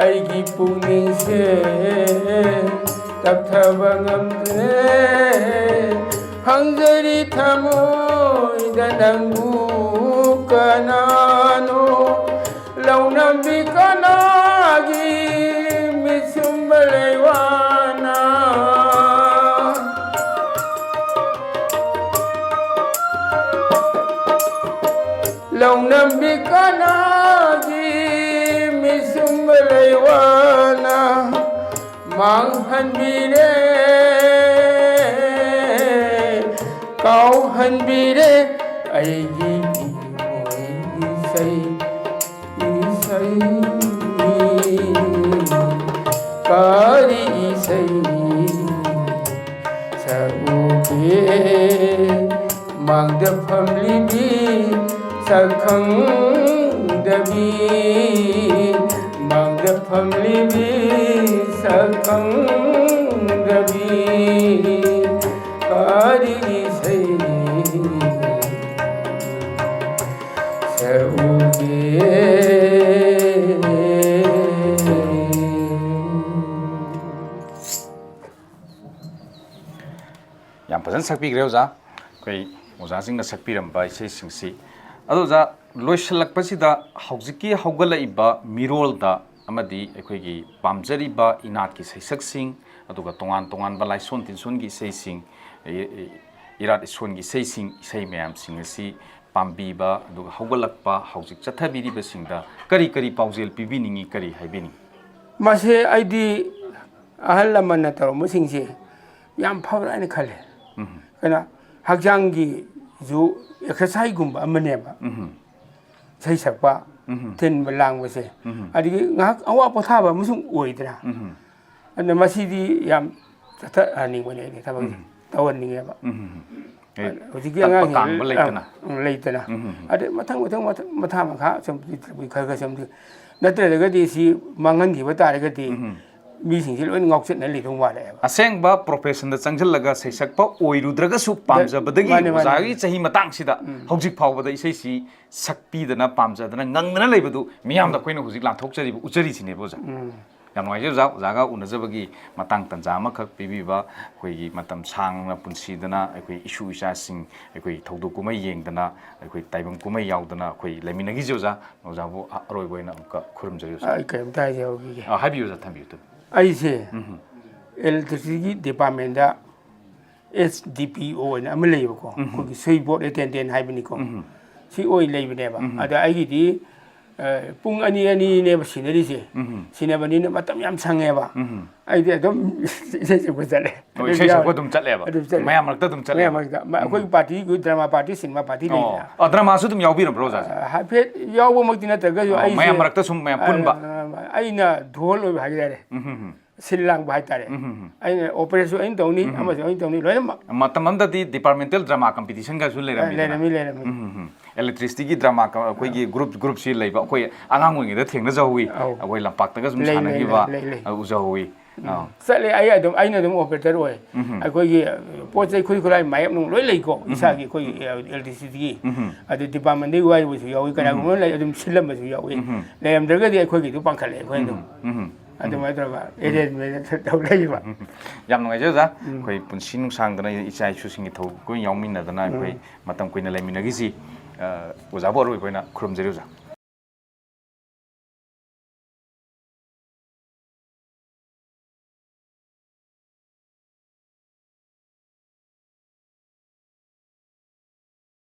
ꯑꯩꯒꯤ ꯄꯨꯛꯅꯤꯡꯁꯦ ꯇꯞꯊꯕ ꯉꯝꯗ꯭ꯔꯦ꯫ ꯍꯪꯖꯔꯤ ꯊꯃꯣꯏꯗ ꯅꯪꯕꯨ ꯀꯅꯥꯅꯣ? ꯂꯧꯅꯕꯤ ꯀꯅꯥꯒꯤ ꯃꯤꯠꯁꯨꯝꯕ ꯂꯩꯋꯥꯅ? ꯇꯧꯅꯝꯕꯤ ꯀꯅꯥꯒꯤ ꯃꯤꯁꯨꯝꯕ ꯂꯩꯋꯥꯅ ꯃꯥꯡꯍꯟꯕꯤꯔꯦ, ꯀꯥꯎꯍꯟꯕꯤꯔꯦ ꯑꯩꯒꯤ ꯏꯕꯨꯡ ꯏꯁꯩ, ꯏꯁꯩ꯫ ꯀꯔꯤ ꯏꯁꯩ ꯁꯛꯎꯒꯦ? ꯃꯥꯡꯗ ꯐꯝꯂꯤꯕꯤ ꯁꯛꯈꯪꯗꯕꯤ, ꯃꯥꯡꯗ ꯐꯝꯂꯤꯕꯤ ꯁꯛꯈꯪꯗꯕꯤ, ꯀꯔꯤ ꯏꯁꯩ ꯁꯛꯎꯒꯦ? ꯌꯥꯝ ꯐꯖꯅ ꯁꯛꯄꯤꯈ꯭ꯔꯦ ꯑꯣꯖꯥ꯫ ꯑꯩꯈꯣꯏ ꯑꯣꯖꯥꯁꯤꯡꯅ ꯁꯛꯄꯤꯔꯝꯕ ꯏꯁꯩꯁꯤꯡꯁꯤ꯫ ꯑꯗꯣ ꯑꯣꯖꯥ, ꯂꯣꯏꯁꯤꯜꯂꯛꯄꯁꯤꯗ ꯍꯧꯖꯤꯛꯀꯤ ꯍꯧꯒꯠꯂꯛꯏꯕ ꯃꯤꯔꯣꯜꯗ ꯑꯃꯗꯤ ꯑꯩꯈꯣꯏꯒꯤ ꯄꯥꯝꯖꯔꯤꯕ ꯏꯅꯥꯠꯀꯤ ꯁꯩꯁꯛꯁꯤꯡ, ꯑꯗꯨꯒ ꯇꯣꯉꯥꯟ ꯇꯣꯉꯥꯟꯕ ꯂꯥꯏꯁꯣꯟ ꯇꯤꯟꯁꯣꯟꯒꯤ ꯏꯁꯩꯁꯤꯡ, ꯏ-, ꯏ-, ꯏꯔꯥꯠ ꯏꯁꯣꯟꯒꯤ ꯏꯁꯩꯁꯤꯡ, ꯏꯁꯩ ꯃꯌꯥꯝꯁꯤꯡ ꯑꯁꯤ ꯄꯥꯝꯕꯤꯕ, ꯑꯗꯨꯒ ꯍꯧꯒꯠꯂꯛꯄ, ꯍꯧꯖꯤꯛ ꯆꯠꯊꯕꯤꯔꯤꯕꯁꯤꯡꯗ ꯀꯔꯤ ꯀꯔꯤ ꯄꯥꯎꯖꯦꯜ ꯄꯤꯕꯤꯅꯤꯡꯉꯤ, ꯀꯔꯤ ꯍꯥꯏꯕꯤꯅꯤꯡꯉꯤ? ꯃꯁꯦ ꯑꯩꯗꯤ ꯑꯍꯜ ꯂꯃꯟꯅ ꯇꯧꯔꯝꯕꯁꯤꯡꯁꯦ ꯌꯥꯝ ꯐꯕ꯭ꯔꯥ ꯍꯥꯏꯅ ꯈꯜꯂꯦ꯫ ꯎꯝ꯫ ꯀꯩꯅꯣ, ꯍꯛꯆꯥꯡꯒꯤꯁꯨ ꯑꯦꯛꯁꯔꯁꯥꯏꯁꯒꯨꯝꯕ ꯑꯃꯅꯦꯕ꯫ ꯎꯝ꯫ ꯏꯁꯩ ꯁꯛꯄ, ꯎꯝ꯫ ꯊꯤꯟꯕ ꯂꯥꯡꯕꯁꯦ꯫ ꯎꯝ꯫ ꯑꯗꯒꯤ ꯉꯥꯏꯍꯥꯛ ꯑꯋꯥ ꯄꯣꯊꯥꯕ ꯑꯃꯁꯨ ꯑꯣꯏꯗꯅ꯫ ꯎꯝ꯫ ꯑꯗꯨꯅ ꯃꯁꯤꯗꯤ ꯌꯥꯝ ꯆꯠꯊꯍꯟꯅꯤꯡꯕꯅꯦ ꯑꯩꯗꯤ ꯊꯕꯛꯁꯦ꯫ ꯎꯝ꯫ ꯇꯧꯍꯟꯅꯤꯡꯉꯦꯕ꯫ ꯎꯝ꯫ ꯑꯦ, ꯍꯧꯖꯤꯛꯀꯤ ꯇꯠꯄ ꯑꯉꯥꯡꯁꯤꯡ ꯀꯥꯡꯕ ꯂꯩꯇꯅ꯫ ꯑꯪ, ꯂꯩꯇꯅ꯫ ꯎꯝ꯫ ꯑꯗꯩ ꯃꯊꯪ, ꯃꯊꯪ, ꯃꯊꯪ, ꯃꯊꯥ ꯃꯈꯥ ꯁꯨꯝ ꯈꯔ ꯈꯔ ꯁꯨꯝ, ꯅꯠꯇ꯭ꯔꯒꯗꯤ ꯁꯤ ꯃꯥꯡꯍꯟꯈꯤꯕ ꯇꯥꯔꯒꯗꯤ ꯎꯝ꯫ ꯃꯤꯁꯤꯡꯁꯦ ꯂꯣꯏꯅ ꯉꯥꯎꯆꯠꯅ ꯂꯩꯗꯧ ꯃꯥꯜꯂꯦꯕ꯫ ꯑꯁꯦꯡꯕ professionꯗ ꯆꯪꯁꯤꯜꯂꯒ ꯁꯩꯁꯛꯄ ꯑꯣꯏꯔꯨꯗ꯭ꯔꯒꯁꯨ ꯄꯥꯝꯖꯕꯗꯒꯤ ꯃꯥꯅꯦ, ꯃꯥꯅꯦ, ꯑꯣꯖꯥꯒꯤ ꯃꯥꯅꯦ꯫ ꯆꯍꯤ ꯃꯇꯥꯡꯁꯤꯗ ꯎꯝ꯫ ꯍꯧꯖꯤꯛ ꯐꯥꯎꯕꯗ ꯏꯁꯩꯁꯤ ꯁꯛꯄꯤꯗꯅ, ꯄꯥꯝꯖꯗꯅ, ꯉꯪꯗꯅ ꯂꯩꯕꯗꯨ ꯃꯤꯌꯥꯝꯗ ꯎꯝ꯫ ꯑꯩꯈꯣꯏꯅ ꯍꯧꯖꯤꯛ ꯂꯥꯟꯊꯣꯛꯆꯔꯤꯕ, ꯎꯠꯆꯔꯤꯁꯤꯅꯦꯕ ꯑꯣꯖꯥ꯫ ꯎꯝ꯫ ꯌꯥꯝ ꯅꯨꯡꯉꯥꯏꯖꯩ ꯑꯣꯖꯥ, ꯑꯣꯖꯥꯒ ꯎꯅꯖꯕꯒꯤ ꯃꯇꯥꯡ ꯇꯟꯖꯥ ꯑꯃꯈꯛ ꯄꯤꯕꯤꯕ, ꯑꯩꯈꯣꯏꯒꯤ ꯃꯇꯝ ꯁꯥꯡꯅ ꯄꯨꯟꯁꯤꯗꯅ ꯑꯩꯈꯣꯏ ꯏꯁꯨ ꯏꯆꯥꯁꯤꯡ ꯑꯩꯈꯣꯏ ꯊꯧꯗꯣꯛ ꯀꯨꯝꯍꯩ ꯌꯦꯡꯗꯅ, ꯑꯩꯈꯣꯏ ꯇꯥꯏꯕꯪ ꯀꯨꯝꯍꯩ ꯌꯥꯎꯗꯅ ꯑꯩꯈꯣꯏ ꯂꯩꯃꯤꯟꯅꯈꯤꯁꯤ ꯑꯣꯖꯥ꯫ ꯑꯣꯖꯥꯕꯨ ꯑ-, ꯑꯔꯣꯏꯕ ꯑꯣꯏꯅ ꯑꯃꯨꯛꯀ ꯈꯨꯔꯨꯝꯖꯔꯤ ꯑꯣꯖꯥ꯫ ꯑꯩ ꯀꯔꯤꯝꯇ ꯍꯥꯏꯖꯍꯧꯈꯤꯒꯦ꯫ ꯑ, ꯍꯥꯏꯕꯤꯌꯨ ꯑꯣꯖꯥ, ꯊꯝꯕꯤꯌꯨ, ꯊꯝꯕꯤꯌꯨ꯫ ꯑꯩꯁꯦ ꯎꯝ꯫ Electricityꯒꯤ departmentꯗ S D P O ꯑꯣꯏꯅ ꯑꯃ ꯂꯩꯌꯦꯕꯀꯣ꯫ ꯎꯝ꯫ ꯑꯩꯈꯣꯏꯒꯤ switch board attendant ꯍꯥꯏꯕꯅꯤꯀꯣ꯫ ꯎꯝ꯫ ꯁꯤ ꯑꯣꯏ ꯂꯩꯕꯅꯦꯕ꯫ ꯑꯗ ꯑꯩꯒꯤꯗꯤ ꯄꯨꯡ ꯑꯅꯤ ꯑꯅꯤꯅꯦꯕ ꯁꯤꯟꯅꯔꯤꯁꯦ꯫ ꯁꯤꯟꯅꯕꯅꯤꯅ ꯃꯇꯝ ꯌꯥꯝ ꯁꯪꯉꯦꯕ꯫ ꯑꯩꯗꯤ ꯑꯗꯨꯝ ꯏꯁꯩ ꯁꯛꯄ ꯆꯠꯂꯦ꯫ ꯏꯁꯩ ꯁꯛꯄ ꯑꯗꯨꯝ ꯆꯠꯂꯦꯕ? ꯑꯗꯨꯝ ꯆꯠꯂꯦ꯫ ꯃꯌꯥꯝ ꯃꯔꯛꯇ ꯑꯗꯨꯝ ꯆꯠꯂꯦꯕ? ꯃꯌꯥꯝ ꯃꯔꯛꯇ꯫ ꯑꯩꯈꯣꯏꯒꯤ ꯄꯥꯔꯇꯤꯒꯤ ꯗ꯭ꯔꯃꯥ ꯄꯥꯔꯇꯤ, ꯁꯤꯅꯦꯃꯥ ꯄꯥꯔꯇꯤ ꯂꯩꯗꯅ꯫ ꯑꯣ, ꯗ꯭ꯔꯃꯥꯁꯨ ꯑꯗꯨꯝ ꯌꯥꯎꯕꯤꯔꯕ꯭ꯔꯣ ꯑꯣꯖꯥꯁꯦ? ꯍꯥꯏꯐꯦꯠ ꯌꯥꯎꯕꯃꯛꯇꯤ ꯅꯠꯇ꯭ꯔꯒꯁꯨ ꯑꯩꯁꯦ ꯃꯌꯥꯝ ꯃꯔꯛꯇ ꯁꯨꯝ ꯃꯌꯥꯝ ꯄꯨꯟꯕ? ꯑꯩꯅ ꯙꯣꯜ ꯑꯣꯏꯕ ꯍꯥꯏꯇꯥꯔꯦ꯫ ꯁꯤꯜ ꯂꯥꯡꯕ ꯍꯥꯏꯇꯥꯔꯦ꯫ ꯑꯩꯅ ꯑꯣꯄꯔꯦꯁꯨ ꯑꯩꯅ ꯇꯧꯅꯤ, ꯑꯃꯁꯨ ꯑꯩꯅ ꯇꯧꯅꯤ, ꯂꯣꯏꯅꯃꯛ꯫ ꯃꯇꯝ ꯑꯃꯗꯗꯤ ꯗꯤꯄꯥꯔꯠꯃꯦꯟꯇꯦꯜ ꯗ꯭ꯔꯃꯥ ꯀꯝꯄꯤꯇꯤꯁꯟꯒꯁꯨ ꯂꯩꯔꯝꯃꯤꯗꯅ? ꯂꯩꯔꯝꯃꯤ, ꯂꯩꯔꯝꯃꯤ꯫ ꯎꯝ꯫ ꯏꯂꯦꯛꯇ꯭ꯔꯤꯁꯤꯇꯤꯒꯤ ꯗ꯭ꯔꯃꯥ ꯀ-, ꯑꯩꯈꯣꯏꯒꯤ ꯒ꯭ꯔꯨꯞ, ꯒ꯭ꯔꯨꯞꯁꯤ ꯂꯩꯕ, ꯑꯩꯈꯣꯏ ꯑꯉꯥꯡ ꯑꯣꯏꯔꯤꯉꯩꯗ ꯊꯦꯡꯅꯖꯍꯧꯋꯤ꯫ ꯑꯧ꯫ ꯑꯩꯈꯣꯏ ꯂꯝꯄꯥꯛꯇꯒ ꯁꯨꯝ ꯂꯩ, ꯂꯩ, ꯁꯥꯟꯅꯈꯤꯕ, ꯂꯩ, ꯂꯩ, ꯂꯩ꯫ ꯑ, ꯎꯖꯍꯧꯋꯤ꯫ ꯑꯥ꯫ ꯆꯠꯂꯦ꯫ ꯑꯩ ꯑꯗꯨꯝ, ꯑꯩꯅ ꯑꯗꯨꯝ ꯑꯣꯄꯔꯦꯇꯔ ꯑꯣꯏ꯫ ꯑꯩꯈꯣꯏꯒꯤ ꯄꯣꯠ ꯆꯩ ꯈꯨꯠꯁꯨ ꯈꯨꯠꯂꯥꯏ ꯃꯥꯌꯦꯞ ꯅꯨꯡ ꯂꯣꯏ ꯂꯩꯀꯣ, ꯏꯁꯥꯒꯤ ꯑꯩꯈꯣꯏꯒꯤ ꯏꯂꯦꯛꯇ꯭ꯔꯤꯁꯤꯇꯤꯒꯤ꯫ ꯑꯗꯨ ꯗꯤꯄꯥꯔꯠꯃꯦꯟꯗꯒꯤ ꯋꯥꯏꯕꯁꯨ ꯌꯥꯎꯏ, ꯀꯅꯥꯒꯨꯝꯕ ꯑꯃ ꯂꯩ ꯑꯗꯨꯝ ꯁꯤꯜꯂꯝꯕꯁꯨ ꯌꯥꯎꯏ꯫ ꯂꯩꯔꯝꯗ꯭ꯔꯒꯗꯤ ꯑꯩꯈꯣꯏꯒꯤꯗꯨ ꯄꯥꯡꯈꯠꯂꯦ ꯑꯩꯈꯣꯏ ꯑꯗꯨꯝ꯫ ꯑꯗꯨꯃꯥꯏꯅ ꯇꯧꯔꯒ ꯑꯦꯔꯦꯟꯖꯃꯦꯟ ꯇꯧ ꯂꯩꯕ꯫ ꯌꯥꯝ ꯅꯨꯡꯉꯥꯏꯖꯩ ꯑꯣꯖꯥ꯫ ꯑꯩꯈꯣꯏ ꯄꯨꯟꯁꯤ ꯅꯨꯡꯁꯥꯡꯗꯅ ꯏꯆꯥ ꯏꯁꯨꯁꯤꯡꯒꯤ ꯊꯧ ꯂꯣꯏ ꯌꯥꯎꯃꯤꯟꯅꯗꯅ ꯑꯩꯈꯣꯏ ꯃꯇꯝ ꯀꯨꯏꯅ ꯂꯩꯃꯤꯟꯅꯈꯤꯁꯤ꯫ ꯑ, ꯑꯣꯖꯥꯕꯨ ꯑꯔꯣꯏꯕ ꯑꯣꯏꯅ ꯈꯨꯔꯨꯝꯖꯔꯤ ꯑꯣꯖꯥ꯫